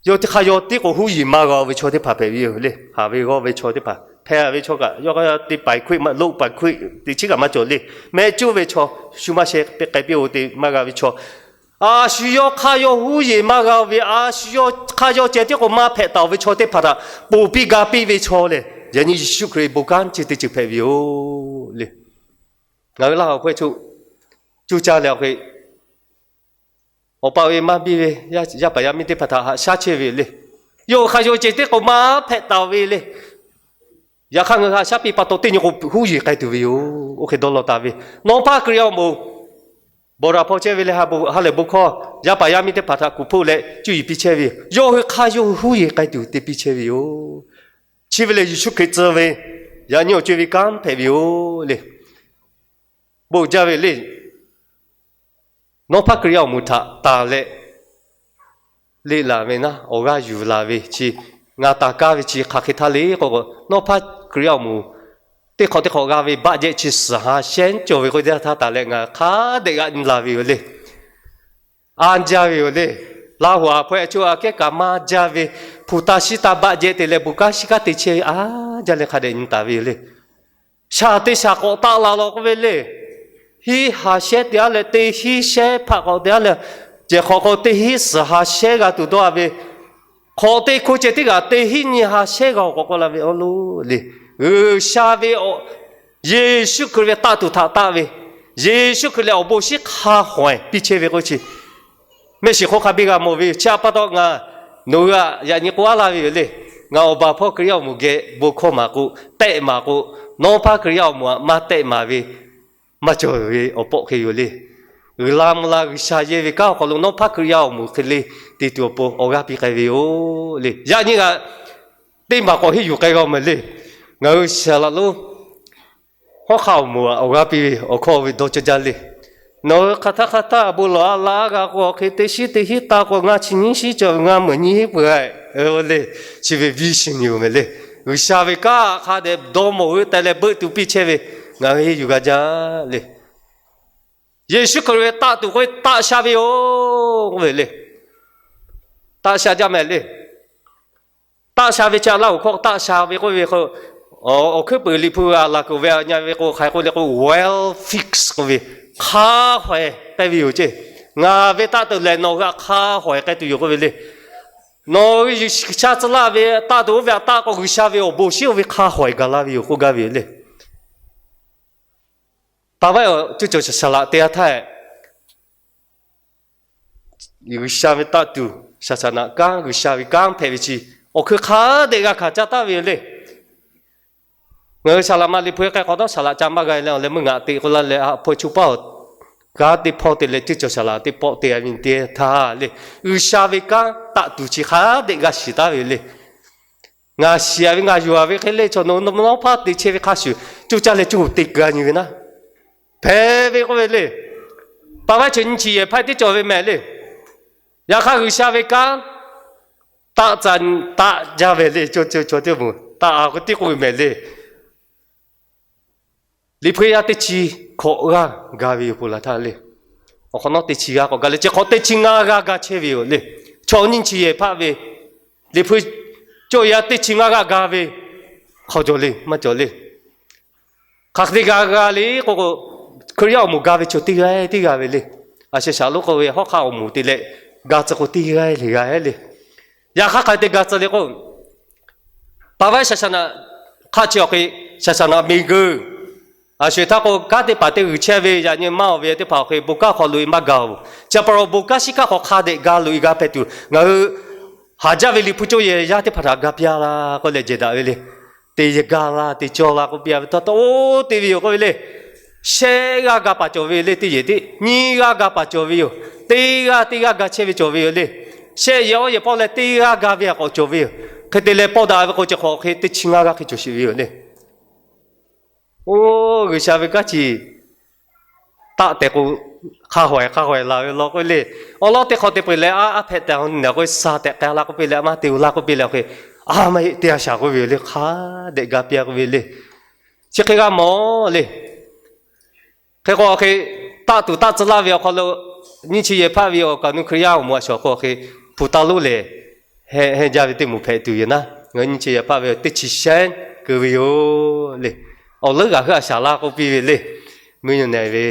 yawˇ teˇ hk'aˇ yawˇ tiˉ k'o huˉ yeˬ maˇ g'a-o ve chaw teˇ hpaˍ hpehꞈ ve yoˬ le. Haˍ ve g'awˇ ve chaw teˇ hpaˍ, hpeh ve chaw kaꞈ yawˇ hk'aˇ te paiˍ hkuiˆ maˇ loˆ paiˍ hkuiˆ teꞈ chiˉ kaꞈ maˇ cawˬ le. Mehˆ cuˉ ve chaw, shu maˇ sheh k'ai piˇ-o te maˇ g'a ve chaw, a shu yawˇ hk'aˇ yawˇ huˉ yeˬ maˇ g'a-o ve, a shu yawˇ hk'aˇ yawˇ ceh tiˉ k'o maˇ hpehꞈ taˍ-o ve chaw teˇ hpaˍ htaꞈ ponˬ piˇ ga piˇ ve chaw lehˬ, yaꞈ nyi Yeˍsuˆ Hkriꞈ bon kanˉ chi teˇ ceuˬ hpehꞈ ve yoˬ le. Ngaˬ hui Laˇ huˍ hpawehˇ cuˇ caˇ leh awˬ hk'e, awˬ pa awˬ e maˇ biˇ ve yaˇ paˍ yaˇ miˇ teˇ hpaˍ htaꞈ haꞈ shaˉ chehˇ ve yoˬ le. Yawˇ hk'aˇ yawˇ ceh tiˉ k'o maˇ hpehꞈ taˍ ve le. Yaꞈ hk'aˇ ngaˬ hui haꞈ shaˉ piˇ pa taw teˇ nyi k'o huˉ yeˬ k'ai tuˬ ve yoˬ. Oˇ hk'e dawˇ law taˍ ve, Nawˇ hpaˇ Hkriꞈ yaˇ awˬ moˍ, bawˬ raˍ hpaw chehˇ ve leh ha lehˬ bon hkawˇ yaˇ paˍ yaˇ miˇ teˇ hpaˍ htaꞈ kuˬ hpoˆ leh cuˇ yiˍ piˇ chehˇ ve yoˬ. Yawˇ hui hk'aˇ yawˇ hui huˉ yeˬ k'ai tuˬ te piˇ chehˇ ve yoˬ. Chi ve lehˬ Yeˍsuˆ Hkriꞈ tcuh ve yaꞈ nyi awˬ co-e ve kanˉ hpehꞈ ve yoˬ le. Bon jaˇ ve le. Nawˇ hpaˇ Hkriꞈ yaˇ awˬ moˍ htaꞈ tanˬ leh leˆ laˬ ve naˉ, awˬ g'aˇ yuˬ laˬ ve chi, ngaˬ taˍ kaˇ ve chi hk'aˬ hk'e htaˇ le k'o, Nawˇ hpaˇ Hkriꞈ yaˇ awˬ moˍ teˇ hk'awꞈ teˇ hk'awꞈ g'a ve baˆ jehˆ chi suhˍ ha shehˉ cawˬ ve k'oˆ ve teˇ htaˇ taˍ leh ngaˬ hk'a dehꞈ g'aꞈ nyi la ve yoˬ le. Anˇ jaˇ ve yoˬ le. Laˇ huˍ a hpawehˇ a cuˇ aꞈ kehˉ kaꞈ maˇ jaˇ ve, hpu taˇ shiˉ taˇ baˆ jehˆ te leh bon kanˉ shiˉ kanˉ te chehˇ ve, anˇ jaˇ leh hk'a dehꞈ nyi taˍ ve yoˬ le. Shaˍ teˇ shaˍ k'awꞈ taˆ la law k'oˆ ve le. Hiˉ ha shehˉ te-a leh teˇ hiˉ shehˉ hpaˆ k'awꞈ te-a leh, cehˬ hk'awꞈ k'o teˇ hiˉ suhˍ ha shehˉ g'a tuˬ dawˇ-a ve, hk'awꞈ teˇ hkuˇ ceh tiˉ kaꞈ teˇ hiˉ nyi ha shehˉ g'a-oˬ k'awꞈ k'oˆ la ve awˬ lo le. G'uiˬsha ve, Yeˍsuˆ Hkriꞈ ve taˆ tuˬ htaꞈ taˆ ve, Yeˍsuˆ Hkriꞈ leh awˬ bon shinˉ hk'a hawehˍ piˇ chehˇ ve k'o chi, mehˆ shiˍ hk'oˆ hk'a biˇ g'a mawˬ ve yoˬ. Chi htaꞈ pa taw ngaˬ nawˬ hui htaꞈ yaꞈ nyi k'oˆ-a laˇ ve yoˬ le. Ngaˬ awˬ baˬ hpawˇ Hkriꞈ yaˇ awˬ moˍ geh bon hkawˇ maˍ k'o, tehˆ maˍ k'o, Nawˇ hpaˇ Hkriꞈ yaˇ awˬ moˍ htaꞈ maˇ tehˆ maˍ ve maˇ cawˬ ve awˬ pawˆ hk'e yoˬ le. G'uiˬ la mvuh la G'uiˬsha yehˇ ve kanˉ awˬ hk'aw lo Nawˇ hpaˇ Hkriꞈ yaˇ awˬ moˍ hk'e le te tuˬ awˬ pon awˬ g'aˇ piˇ k'ai ve yoˬ le. Yaꞈ nyi ngaˬ teˇ maˬ k'awꞈ henˇ yuˬ k'ai g'a mehˍ le. Ngaˬ hui shaˍ laꞈ lonˉ hawˉ hk'aˆ awˬ moˍ awˬ g'aˇ piˇ ve awˬ hkawˇ ve dawˇ cawˇ jaˇ le. Nawˬ hui hk'aˬ htaˇ hk'aˬ htaˇ bon lawˬ-a la g'a k'o, hk'e teˇ shiˉ teˇ hiˉ taˇ k'o, ngaˇ chi nyiˇ shiˉ cawˬ, ngaˇ meuꞈ nyiˇ hiˉ peuˬ-a le. Chi ve vision yoˬ mehˍ le. G'uiˬsha ve kanˉ hk'a dehꞈ dawˇ mawˬ ve te leh beuˆ tuˬ piˇ chehˇ ve ngaˬ hui henˇ yuˬ g'a jaˇ le. Yeˍsuˆ Hkriꞈ ve taˆ tuˬ k'oˆ ve taˆ sha ve yoˬ k'oˆ ve le. Taˆ sha jaˇ mehˍ le. Taˆ sha ve chi Laˇ huˍ hkawˇ taˆ sha ve k'oˆ ve k'o, awˬ hkuiˉ puiˍ Liꞈ hpu g'a laˬ kuiˬ ve a nyi ve k'o, hk'aˬ hk'e k'oˆ le k'o, well fixed k'oˆ ve, hk'a hawehˍ k'ai ve yoˬ ceˇ. Ngaˬ ve taˆ tuˬ lehˬ nawˬ hui htaꞈ hk'a hawehˍ k'ai tuˬ yoˬ k'oˆ ve le. Nawˬ hui G'uiˬsha tcuh laˇ ve taˆ tuˬ oˇ ve htaꞈ taˆ k'o, G'uiˬsha ve awˬ bon shinˉ oˇ ve hk'a hawehˍ gaˬ la ve yoˬ k'oˆ gaˇ ve yoˬ le. Paˍ vaˇ cuˇ cawˬ shaˍ shaˍ laꞈ te-a htaˇ, G'uiˬsha ve taˆ tuˬ shaˍ shaˍ naꞈ kanˉ, G'uiˬsha ve kanˉ hpehꞈ ve chi, awˬ hkui hk'a dehꞈ g'a hkanˍ caˇ taˍ ve yoˬ le. Ngaˬ hui shaˍ laꞈ ma Liꞈ hpu k'ai k'awꞈ nawˉ shaˍ laꞈ ca maˇ g'a leh, awˬ leh meuˇ ngaˬ teꞈ k'oˆ laˇ leh, a hpawehˇ chu paˇ-oˬ, kanˉ teˇ hpawˇ te leh cuˇ cawˬ shaˍ laꞈ teˇ pawˆ te-a ve teˇ htaˇ le, G'uiˬsha ve kanˉ taˆ tuˬ chi hk'a dehꞈ g'a shiˍ taˍ ve yoˬ le. Ngaˬ shiˍ-a ve ngaˬ yuˬ-a ve hk'e le, chaw nawˬ nawˉ hpaˇ te chehˇ ve hk'a shuˍ, coˇ caˇ leh coˇ te g'a nyi ve naˉ, hpehꞈ ve k'oˆ ve le. Paˍ vaˇ chi nyi chi yehˬ hpaˇ teˇ cawˬ ve mehˍ le. Yaꞈ hk'aˇ G'uiˬsha ve kanˉ taˆ tcuh, taˆ jaˇ ve le. Chaw teˇ moˍ taˆ-a k'o tiˉ k'oˆ ve mehˍ le. Liꞈ hpu yaˇ teˇ chi hkawꞈ g'aˇ ga ve yoˬ pon laˬ htaˇ le. Awˬ hk'awꞈ nawˉ teˇ chi g'aˇ k'awꞈ ga le, chi hk'awꞈ teˇ chi ngaˇ g'aˇ ga chehˇ ve yoˬ le. Chaw nyiˇ chi yehˬ hpaˇ ve Liꞈ hpu cawˇ yaˇ teˇ chi ngaˇ g'aˇ ga ve hk'aw cawˬ le, maˇ cawˬ le. Hk'aˬ hk'e te g'a g'a le k'o k'o, Hkriꞈ yaˇ awˬ moˍ ga ve chaw teˇ g'aˇ teˇ g'aˇ ve le. A sheh shaˍ lonˉ k'oˆ ve hawˉ hk'aˆ awˬ moˍ te leh ga tcuh k'o teˇ g'aˇ le g'a le. Yaꞈ hk'aˇ hk'aˬ hk'e te ga tcuh le k'o, paˍ vaˇ shaˍ shaˍ naꞈ hk'aˆ chi awˬ hk'e, shaˍ shaˍ naꞈ miˬguiˬ a sho-eˬ htaˇ k'o kanˉ teˇ hpaˍ te g'uiˬ chehˇ ve yaꞈ nyi maˇ-oˬ ve teˇ hpaˍ awˬ hk'e bon kanˉ hk'aw loꞈ-e maˇ gaˬ-oˬ. Chi pa taw bon kanˉ shiˉ kanˉ hk'aw hk'a dehꞈ ga loꞈ-e g'a hpehꞈ tuˬ, ngaˬ hui haˍ jaˇ ve Liꞈ hpu cawˇ yehˬ yaˇ teˇ hpaˍ htaꞈ ga piˇ-a la k'oˆ leh jehˬ daꞈ ve le. Te yehˬ ga la te cawˇ la k'oˆ piˇ-a ve htawˇ, oˇ te ve yoˬ k'oˆ ve le. Shehˆ g'aˇ ga paˍ cawˬ ve le teˇ yehˬ teˇ, nyiˇ g'aˇ ga paˍ cawˬ ve yoˬ. Teˇ g'aˇ teˇ g'aˇ ga chehˇ ve cawˬ ve yoˬ le. Shehˆ yehˬ awˇ yehˬ pawˆ leh teˇ g'aˇ ga ve htaꞈ k'awꞈ cawˬ ve yoˬ. Hk'e te leh pawˆ daꞈ ve k'o chi hk'awꞈ hk'e teˇ chi ngaˇ g'aˇ hk'e cawˬ sheˍ ve yoˬ le. Oˇ G'uiˬsha ve kanˉ chi taˆ tehꞈ k'o, hk'a hawehˬ hk'a hawehˬ laˬ ve law k'oˆ ve le. Awˬ lawn teˇ hk'awꞈ te peu eˬ leh, a, a hpehꞈ tehꞈ a nyi k'o, sha tehꞈ k'ai la k'oˆ piˇ leh, a maˇ te u laˇ k'oˆ piˇ leh, a hk'e, a maˇ heˆ, teˇ g'aˇ shaˍ k'oˆ ve yoˬ le, hk'a dehꞈ ga piˇ a k'oˆ ve le. Chi hk'e g'a mawˬ le. Hk'e k'o hk'e, taˆ tuˬ taˆ tcuh laˇ ve awˬ hk'aw lo nyiˇ chi yehˬ hpaˆ ve awˬ kaˍ nu Hkriꞈ yaˇ awˬ moˍ a shaˍ hk'aw hk'e, hpu taˇ lonˉ lehˬ, hehnˇ jaˇ ve teˇ moˍ hpehꞈ tuˬ yoˬ naˉ, ngaˬ hui nyiˇ chi yehˬ hpaˆ ve teˇ chi shehnˉ keu ve yoˬ le. Awˬ leuˉ g'aˬ hui a shaˍ laˇ k'oˆ piˇ ve le. Mvuhˇ nyi nehˬ ve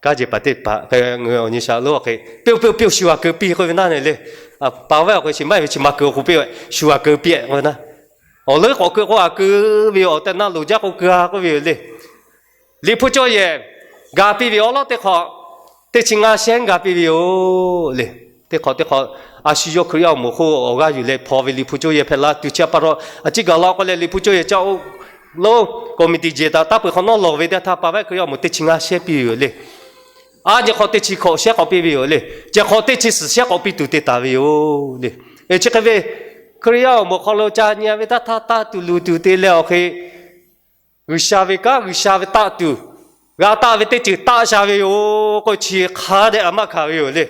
kanˉ jeˬ paˍ teˇ hpaˍ ngaˬ hui awˬ nyi shaˍ lonˉ hk'e, piˇ-oˬ, piˇ-oˬ, piˇ-oˬ, shu g'a keu piˇ k'oˆ ve naˉ ne le. Paˍ vaˇ awˬ hk'e chi maˇ heˆ ve chi maˇ keu k'oˆ piˇ-oˬ, shu g'a keu piˇ-eˬ k'oˆ ve naˉ. Awˬ leuˉ k'awꞈ keu k'o, a keu ve awˬ tehˬ naˆ loˍ jaˇ k'o keu a k'oˆ ve yoˬ le. Liꞈ hpu cawˇ yehˬ ga piˇ ve awˬ lawn teˇ hk'awꞈ, teˇ chi ngaˇ shehnˉ ga piˇ ve yoˬ le. Teˇ hk'awꞈ teˇ hk'awꞈ, a shu yawˇ Hkriꞈ yaˇ awˬ moˍ hk'oˆ awˬ g'aˇ yuˬ leh hpaw ve Liꞈ hpu cawˇ yehˬ hpehꞈ la tuˬ chi a pa taw, a ciˉ gaˬ la k'oˆ leh Liꞈ hpu cawˇ yehˬ caˇ-oˬ lonˉ committee jehˬ taˍ taˉ peuˬ hk'awꞈ nawˉ lawˬ ve teˇ htaˇ, paˍ vaˇ Hkriꞈ yaˇ awˬ moˍ teˇ chi ngaˇ shehnˉ piˇ ve yoˬ le. A nyi hk'awꞈ teˇ chi hkawꞈ shehnˉ k'awꞈ piˇ ve yoˬ le. Ceh hk'awꞈ teˇ chi suhˍ shehnˉ k'awꞈ piˇ tuˬ te taˍ ve yoˬ le. Eˬ, chi hk'e ve Hkriꞈ yaˇ awˬ moˍ hk'aw lo ca nyi ve taˇ htaˇ, taˇ tuˬ luˬ tuˬ te leh awˬ hk'e, G'uiˬsha ve kanˉ, G'uiˬsha ve taˆ tuˬ g'a taˆ ve teˇ ceuˬ taˆ sha ve yoˬ k'o, chi hk'a dehꞈ a maˇ hkanˍ ve yoˬ le.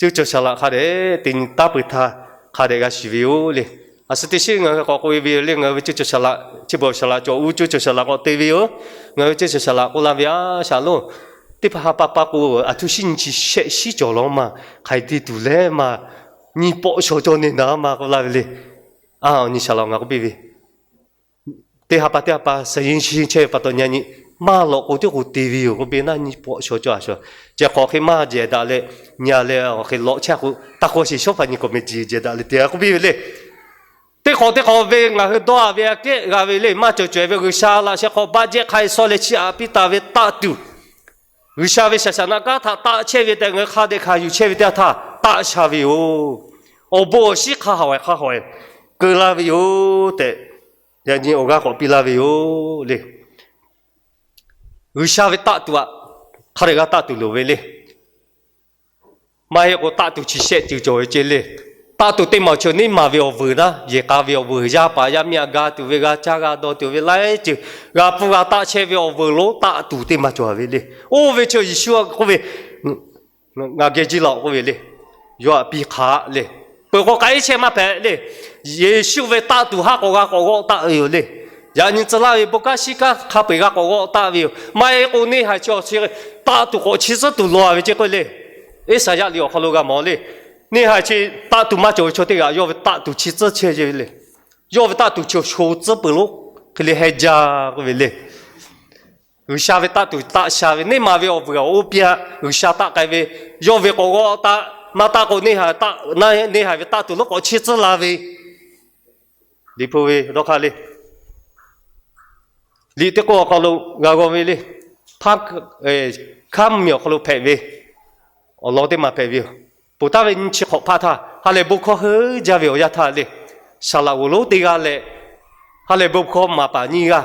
Cuˇ cawˬ shaˍ laꞈ hk'a dehꞈ te nyi taˉ peuˬ htaˇ, hk'a dehꞈ g'a shiˍ ve yoˬ le. A suh teˇ shiˉ ngaˬ hui k'awꞈ k'oꞈ e ve yoˬ le, ngaˬ hui ve cuˇ cawˬ shaˍ laꞈ, chi beuꞈ shaˍ laꞈ cawˬ uˉ cuˇ cawˬ shaˍ laꞈ k'awꞈ te ve yoˬ. Ngaˬ hui cuˇ cawˬ shaˍ laꞈ k'oˆ laˇ ve a shaˍ lonˉ, teˇ hpaˍ ha pa pa k'o, a htuˇ shinˉ nyi chi shehˆ shiˉ cawˬ law maˇ, hk'aˬ hk'e te tuˬ leh maˇ, nyi pawˆ shaw cawˇ ne naˍ maˇ k'oˆ laˇ ve le. A, awˬ nyi shaˍ laꞈ ngaˬ k'oˆ piˇ ve, teˇ ha pa teˇ ha pa saˍ yeˇ shi chehˇ ve pa taw nyi nyi, maˇ lawꞈ k'o tiˉ k'o te ve yoˬ k'oˆ piˇ naˉ, nyi pawˆ shaw cawˇ a shaw. Ceh hk'awꞈ hk'e maˇ jehˬ daꞈ leh, nyi a leh awˬ hk'e lawꞈ chehˇ k'o, taˇ k'oˆ sheˍ shawˉ hpaˇ nyi committee jehˬ daꞈ leh te a k'oˆ piˇ ve le. Teˇ hk'awꞈ teˇ hk'awꞈ ve ngaˬ hui dawˇ a ve aꞈ kehˉ g'a ve le, maˇ cawˬ cawehˬ ve G'uiˬsha laꞈ sheh hk'aw baˆ jehˇ hk'a e shaw leh chiˇ aꞈ piˇ taˍ ve taˆ tuˬ, G'uiˬsha ve shaˍ shaˍ naˆ kanˉ htaꞈ taˆ chehˇ ve tehꞈ ngaˬ hui hk'a dehꞈ hkanˍ yuˬ chehˇ ve teˇ htaˇ taˆ sha ve yoˬ. Awˬ bon awˬ shinˉ hk'a hawehˬ hk'a hawehˬ keu laˇ ve yoˬ tehꞈ, yaꞈ nyi awˬ g'aˇ k'awꞈ piˇ laˇ ve yoˬ le. G'uiˬsha ve taˆ tuˬ aꞈ, hk'a dehꞈ g'a taˆ tuˬ loˍ ve le. Maˇ heˆ k'o taˆ tuˬ chi shehˆ ceuˬ cawˬ ve ceh le. Taˆ tuˬ teˇ maˬ chi neˇ maˬ ve awˬ vuiˬ naˉ, yehˬ k'a ve awˬ vuiˬ, yaˇ paˍ yaˇ miˇ aꞈ ga tuˬ ve, g'a caˇ g'a dawˬ tuˬ ve laiˉ ceuˬ, g'a pfuhˇ g'a taˆ chehˇ ve awˬ vuiˬ lonˉ taˆ tuˬ teˇ maˬ cawˬ ve le. Oˇ ve chi Yeˍsuˆ k'oˆ ve, ngaˬ geh jiˇ laˬ k'oˆ ve le. Yawˇ aꞈ piˇ hk'aꞈ le. Peuˬ k'o k'ai chehˇ maˇ hpehꞈ le. Yeˍsuˆ ve taˆ tuˬ haˉ k'awꞈ g'a k'awꞈ g'awˆ taˆ ve yoˬ le. Yaꞈ nyi tcuh laˇ ve bon kanˉ shiˉ kanˉ hk'a peu-eˬ g'a k'awꞈ g'awˆ taˆ ve yoˬ. Maˇ heˆ k'o neˇ haiˬ chi awˬ chi taˆ tuˬ k'awꞈ chi tcuhˉ tuˬ law a ve ceh k'oˆ le. Iˉsaˍyaˆ liꞈ awˬ hk'aw lo g'a mawˬ le. Neˇ haiˬ chi taˆ tuˬ maˇ cawˬ ve chaw teˇ g'aˇ yawˇ ve taˆ tuˬ chi tcuhˉ chehˇ ve le. Yawˇ ve taˆ tuˬ chi sho tcuhˉ peuˬ lonˉ hk'e le heh jaˇ k'oˆ ve le. G'uiˬsha ve taˆ tuˬ taˆ sha ve, neˇ maˬ ve awˬ vuiˬ aꞈ oˇ piˇ-a. G'uiˬsha taˆ k'ai ve, yawˇ ve k'awꞈ g'awˆ taˆ, maˇ taˆ k'o neˇ haiˬ, neˇ haiˬ ve taˆ tuˬ lonˉ k'awꞈ chi tcuhˉ la ve, Liꞈ hpu ve dawˇ hk'aˇ le. Liꞈ teˇ k'oˆ awˬ hk'aw lo g'a g'aw ve le. Hpaˇ, hkaˉ mvuhˇmiˬ awˬ hk'aw lo hpehꞈ ve awˬ lawn teˇ maˬ hpehꞈ ve yoˬ. Ponˬ taˍ ve nyiˇ chi hk'awꞈ hpaˇ htaˇ ha lehˬ bon hkawˇ heuˉ jaˇ ve awˬ yanˇ htaˇ le, saˍ laꞈ g'oˍ lonˉ teˇ g'aˇ leh ha lehˬ bon hkawˇ maˍ paˍ nyiˇ g'aˇ,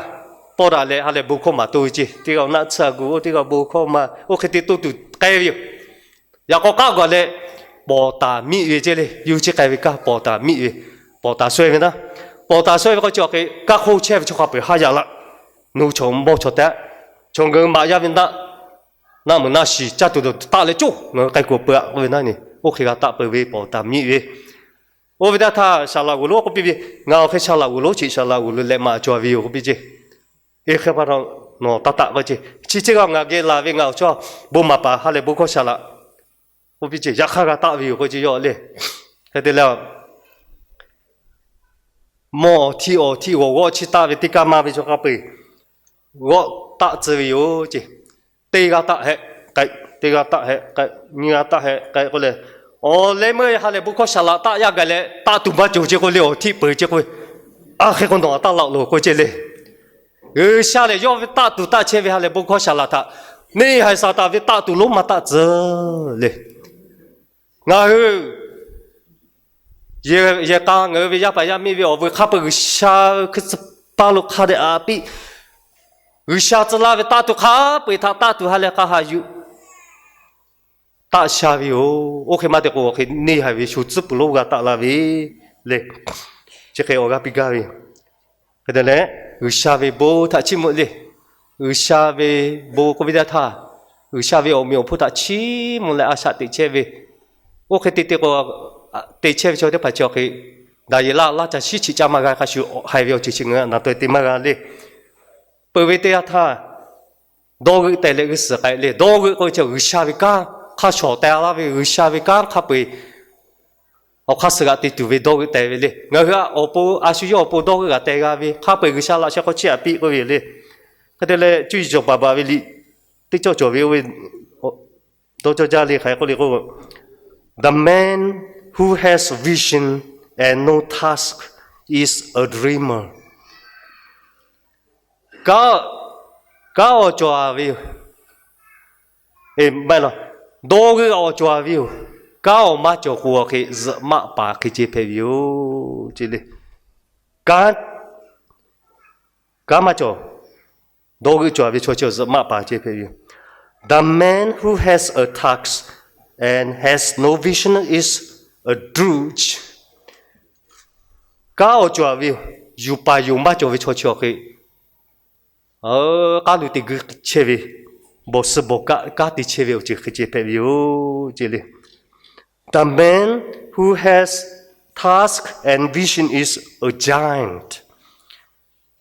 pawˇ daꞈ leh ha lehˬ bon hkawˇ maˍ toˇ ve ceh, teˇ g'aˇ naˆ tsuhˇ a gu oˇ, teˇ g'aˇ bon hkawˇ maˍ oˇ hk'e te toˇ tuˬ k'ai ve yoˬ. Yaꞈ k'aw k'aˉ gaˬ leh, pawˍ taˍ miˆ ve ceh le. Yuˬ chi k'ai ve kaˇ pawˍ taˍ miˆ ve, pawˍ taˍ sawehˇ ve naˉ, pawˍ taˍ sawehˇ ve k'o chi awˬ hk'e kaˇ hk'oˆ chehˇ ve chaw hk'a peu-eˬ haˉ yaꞈ laˇ. Nuˇ chaw mawˇ chaw tehꞈ, chaw ngeu maꞈ yaˇ ve naˆ, naˆ muiˬ naˆ shiˍ caˇ tuˬ dawˬ taˆ leh coˇ ngaˬ hui k'ai kuˬ peuˬ-a k'oˆ ve naˉ ne, oˇ hk'e g'a taˆ peuˬ ve pawˍ taˍ miˆ ve. Oˇ ve teˇ htaˇ saˍ laꞈ g'oˍ lonˉ k'oˆ piˇ ve, Ngaˬ awˬ hk'e saˍ laꞈ g'oˍ lonˉ chi saˍ laꞈ g'oˍ lo leh maꞈ cawˬ ve yoˬ k'oˆ piˇ ceh. Eˬ, hk'e pa taw nawˬ taˇ taˆ k'oˆ ceh. Chi ceh g'a ngaˬ geh laˬ ve ngaˬ awˬ chawˇ bon maˍ paˍ ha lehˬ bon hkawˇ saˍ laꞈ k'oˆ piˇ ceh, yaꞈ hk'aˇ g'a taˆ ve yoˬ k'oˆ ceh yawˇ le. Hk'e te leh, mawˇ awˬ htiˆ awˬ htiˆ g'awˬ g'awˆ chi taˆ ve teˇ kaˇ maˇ ve chaw hk'a peu-eˬ g'awˆ taˆ tcuh ve yoˬ ceh. Teˇ g'aˇ taˆ hehꞈ k'ai, teˇ g'aˇ taˆ hehꞈ k'ai, nyiˇ g'aˇ taˆ hehꞈ k'ai k'oˆ leh, awˬ leh meuˇ ha lehˬ bon hkawˇ saˍ laꞈ taˆ yaˇ gaˬ leh taˆ tuˬ maˇ cawˬ ceh k'oˆ le, awˬ htiˆ peuˬ ceh k'oˆ ve, a hk'e k'o nawˬ taˇ laꞈ loˬ k'oˆ ceh le. G'uiˬsha lehˬ yawˇ ve taˆ tuˬ taˆ chehˇ ve ha lehˬ bon hkawˇ saˍ laꞈ htaꞈ neˇ haiˬ Saˍtanˍ ve taˆ tuˬ lonˉ maˇ taˆ tcuh le. Ngaˬ hui yehˬ k'a ngaˬ hui ve yaˇ paˍ yaˇ miˇ ve awˬ vuiˬ hk'a peu-eˬ G'uiˬsha hkui tcuh paˇ lo hk'a dehꞈ aꞈ piˇ, G'uiˬsha tcuh laˇ ve taˆ tuˬ hk'a peu-eˬ htaꞈ taˆ tuˬ ha lehˬ k'a haꞈ yuˬ taˆ sha ve yoˬ. Oˇ hk'e maˇ te k'o, awˬ hk'e neˇ haiˬ ve shu tcuhˉ peuˬ lonˉ g'a taˆ la ve le. Chi hk'e awˬ g'aˇ piˇ gaˇ ve yoˬ. Hk'e te leh, G'uiˬsha ve bon htaꞈ chiˇ mvuh le. G'uiˬsha ve bon k'oˆ ve teˇ htaˇ, G'uiˬsha ve awˬ meꞈ awˬ hponˇ htaꞈ chiˇ mvuh leh a shaꞈ teꞈ chehˇ ve, oˇ hk'e te te k'o, te chehˇ ve chaw teˇ hpaˍ chi awˬ hk'e, Daˍyeˍlaˆ laˇ ca shiˉ chi caˇ maˇ g'a hk'a shuˍ haiˬ ve awˬ ceuˬ chi ngaˬ hui naˬ taweh te maˇ g'a le. Peuˬ ve teˇ yanˇ htaˇ, dawˇ g'euˆ tehˬ leh g'uˇ suhˍ k'ai le. Dawˇ g'euˆ k'oˆ ve chi G'uiˬsha ve kanˉ hk'a shawˍ teh laˇ ve, G'uiˬsha ve kanˉ hk'a peu-eˬ awˬ hk'aˇ suh g'aꞈ te tuˬ ve dawˇ g'euˆ tehˬ ve le. Ngaˬ hui a awˬ pon a shu yawˇ awˬ pon dawˇ g'euˆ g'aꞈ teh g'a ve hk'a peu-eˬ G'uiˬsha laꞈ sheh hk'aw chiˇ aꞈ piˇ k'oˆ ve le. Hk'e te leh cuˇ yiˍ cawˬ paˍ baˬ ve liꞈ teˇ cawˇ cawˬ ve oˇ ve dawˇ cawˇ jaˇ le. Hk'aˬ hk'e k'oˆ le k'o, The man who has vision and no task is a dreamer. Kanˉ, kanˉ awˬ cawˬ ve yoˬ. Dawˇ g'euˆ awˬ cawˬ ve yoˬ. Kanˉ awˬ maˇ cawˬ k'o, awˬ hk'e zuhꞈ maˆ paˍ hk'e ceh hpehꞈ ve yoˬ ce le. Kanˉ, kanˉ maˇ cawˬ, dawˇ g'euˆ cawˬ ve chaw chi zuhꞈ maˆ paˍ ceh hpehꞈ ve yoˬ. The man who has a task and has no vision is a drudge. Kanˉ awˬ cawˬ ve yoˬ. Yuˬ paˍ yoˬ maˇ cawˬ ve chaw chi awˬ hk'e k'aˉ lu te gui chehˇ ve, bawˬ suh bawˬ kaˆ kanˉ te chehˇ ve awˬ ceuˬ hk'e ceh hpehꞈ ve yoˬ ce le. The man who has task and vision is a giant.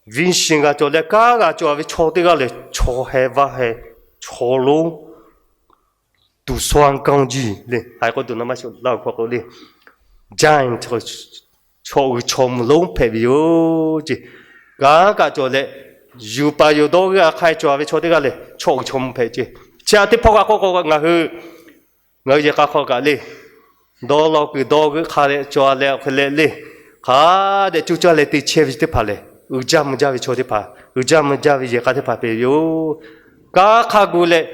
Vision g'a cawˬ leh kanˉ g'a cawˬ ve chaw teˇ g'aˇ lehˬ, chaw heh vaˇ heh, chaw lonˉ, tuˬ sawˇ kanˇ jiˇ le. Haiˬ k'o tuˬ na maˇ shuˍ laˇ awˬ hk'aw k'o le, giant, chaw g'uiˬ chaw mvuh lonˉ hpehꞈ ve yoˬ ce. Kanˉ kaꞈ cawˬ leh, yuˬ paˍ yoˬ dawˇ g'euˆ a hk'ai cawˬ ve chaw teˇ g'aˇ lehˬ, chaw g'uiˬ chaw mvuh hpehꞈ ce. Chi aꞈ teˇ hpawˇ g'a k'oˆ k'o, ngaˬ hui ngaˬ hui yehˬ k'a hk'aw kaꞈ le, dawˇ law kuiˬ dawˇ g'euˆ hk'a leh cawˬ leh awˬ hk'e leh le, hk'a dehꞈ coˇ caˇ leh te chehˇ ve teˇ hpaˍ lehˬ, uiˍ jaˇ mvuh jaˇ ve chaw teˇ hpaˍ, uiˍ jaˇ mvuh jaˇ ve yehˬ k'a teˇ hpaˍ hpehꞈ ve yoˬ. Kanˉ hk'a gu leh,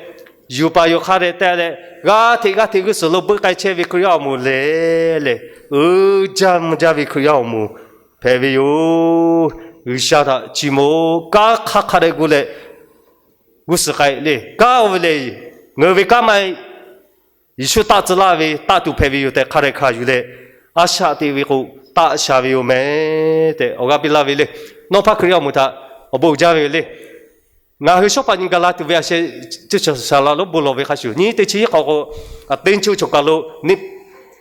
yuˬ paˍ yoˬ hk'a dehꞈ te leh, g'aˇ hteꞈ g'aˇ hteꞈ g'uˇ suhˍ lo beuˆ k'ai chehˇ ve Hkriꞈ yaˇ awˬ moˍ lehˬ le, uiˍ jaˇ mvuh jaˇ ve Hkriꞈ yaˇ awˬ moˍ hpehꞈ ve yoˬ. G'uiˬsha htaꞈ chi moˍ kanˉ hk'a hk'a dehꞈ gu leh g'uˇ suhˍ k'ai le. Kanˉ oˇ ve le, ngaˬ hui ve kanˉ maˇ heˆ. Yeˍsuˆ taˆ tcuh laˇ ve taˆ tuˬ hpehꞈ ve yoˬ tehꞈ hk'a dehꞈ hkanˍ yuˬ leh, a shaꞈ teꞈ ve k'o, taˆ sha ve yoˬ mehˍ tehꞈ awˬ g'aˇ piˇ laˇ ve le. Nawˇ hpaˇ Hkriꞈ yaˇ awˬ moˍ htaꞈ awˬ bon uiˍ jaˇ ve yoˬ le. Ngaˬ hui shawˉ paˍ nyi gaˬ la tuˬ ve a sheh, teˇ chaw shaˍ laꞈ lonˉ bon lawˬ ve hk'a shuˍ, nyiˇ teˇ chi hiˉ k'awꞈ k'o, teˇ nyi chi cawˬ kaˬ lo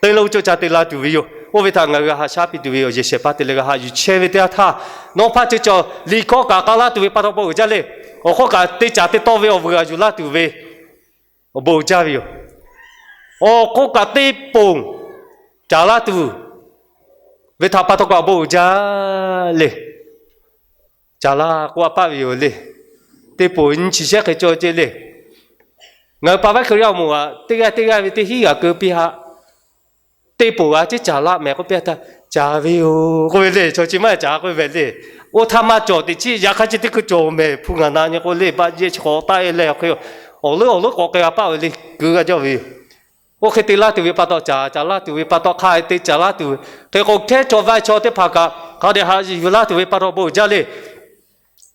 teˇ lonˉ cawˇ ca te la tuˬ ve yoˬ. Oˇ ve htaꞈ ngaˬ hui a haꞈ shaˉ piˇ tuˬ ve yoˬ. Yehˬ shehˍ hpaˇ te leh g'a haꞈ yuˬ chehˇ ve teˇ yanˇ htaˇ, nawˇ hpaˇ chi cawˬ liꞈ hkawˇ kaꞈ k'a laˇ tuˬ ve pa taw bon uiˍ jaˇ le. Awˬ hk'oˆ kaꞈ te caˍ te tawˇ ve awˬ vuiˬ g'a yuˬ laˇ tuˬ ve awˬ bon uiˍ jaˇ ve yoˬ. Awˬ hk'oˆ kaꞈ teˇ ponˬ caˍ laˇ tuˬ ve htaꞈ pa taw kaꞈ awˬ bon uiˍ jaˇ le. Caˍ laˇ k'oˆ a paˆ ve yoˬ le. Teˇ ponˬ nyi chi shehˉ hk'e cawˬ ce le. Ngaˬ hui pa vaˉ Hkriꞈ yaˇ awˬ moˍ aꞈ teˇ g'aˇ teˇ g'aˇ ve teˇ hinˉ g'aꞈ keu piˇ haꞈ. Teˇ ponˬ g'a ceˉ caˍ laˇ mehˍ k'oˆ piˇ htaˇ, caˍ ve yoˬ k'oˆ ve le. Chaw chi maˇ caˍ k'oˆ ve le. Oˇ htaˇ maˇ cawˬ teꞈ chiˉ yaꞈ hk'aˇ chi teˇ hkui cawˬ mehˍ hpu ngaˬ na nyi k'o le, baˆ jehˇ chi hk'awꞈ taˆ e leh awˬ hk'e awˬ leuˉ awˬ leuˉ k'awꞈ k'ai g'a paˆ ve le, keu g'a jaˇ ve yoˬ. Oˇ hk'e te laˇ tuˬ ve pa taw caˍ, caˍ laˇ tuˬ ve pa taw hk'a te caˍ laˇ tuˬ ve hk'e k'o, hkehˉ cawˬ vaˇ chaw teˇ hpaˍ kaꞈ hk'a dehꞈ haꞈ yuˬ laˇ tuˬ ve pa taw bon uiˍ jaˇ le.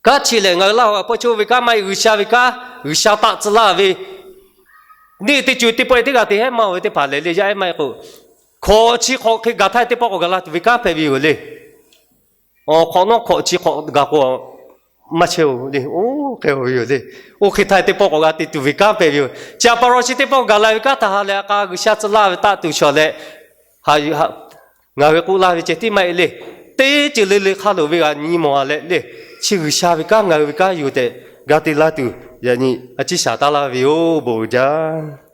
Kanˉ chi lehˬ, ngaˬ hui Laˇ huˍ a hpawˇ chi oˇ ve kanˉ maˇ heˆ. G'uiˬsha ve kanˉ, G'uiˬsha taˆ tcuh laˇ ve, neˇ teˇ co teˇ pawˆ teˇ g'aˇ te hehˉ maˇ oˬ ve teˇ hpaˍ lehˬ le, yaˇ ehˉ maˇ heˆ k'o, hkawꞈ chi hk'awꞈ hk'e gaˬ htaˇ teˇ pawˆ k'awꞈ gaˬ la tuˬ ve kanˉ hpehꞈ ve yoˬ le. Awˬ hk'awꞈ nawˉ hkawꞈ chi hk'awꞈ gaˬ k'o, maˇ chehˇ oˬ le, oˇ hk'e oˬ ve yoˬ le. Oˇ hk'e htaˇ teˇ pawˆ k'awꞈ g'a te tuˬ ve kanˉ hpehꞈ ve yoˬ. Chi a pa taw chi teˇ pawˆ gaˬ la ve kanˉ htaꞈ ha leh a k'a G'uiˬsha tcuh laˇ ve taˆ tuˬ shawˍ leh, ha, ngaˬ hui k'oˆ laˇ ve ceh tiˉ maˇ heˆ le. Teˇ ceuˬ le le hk'a loˍ ve g'a nyi mawˬ a leh le, chi G'uiˬsha ve kanˉ ngaˬ hui ve kanˉ yoˬ tehꞈ g'a te laˇ tuˬ, yaꞈ nyi a ciˉ shaˍ taˇ laˇ ve yoˬ. Bon uiˍ jaˇ.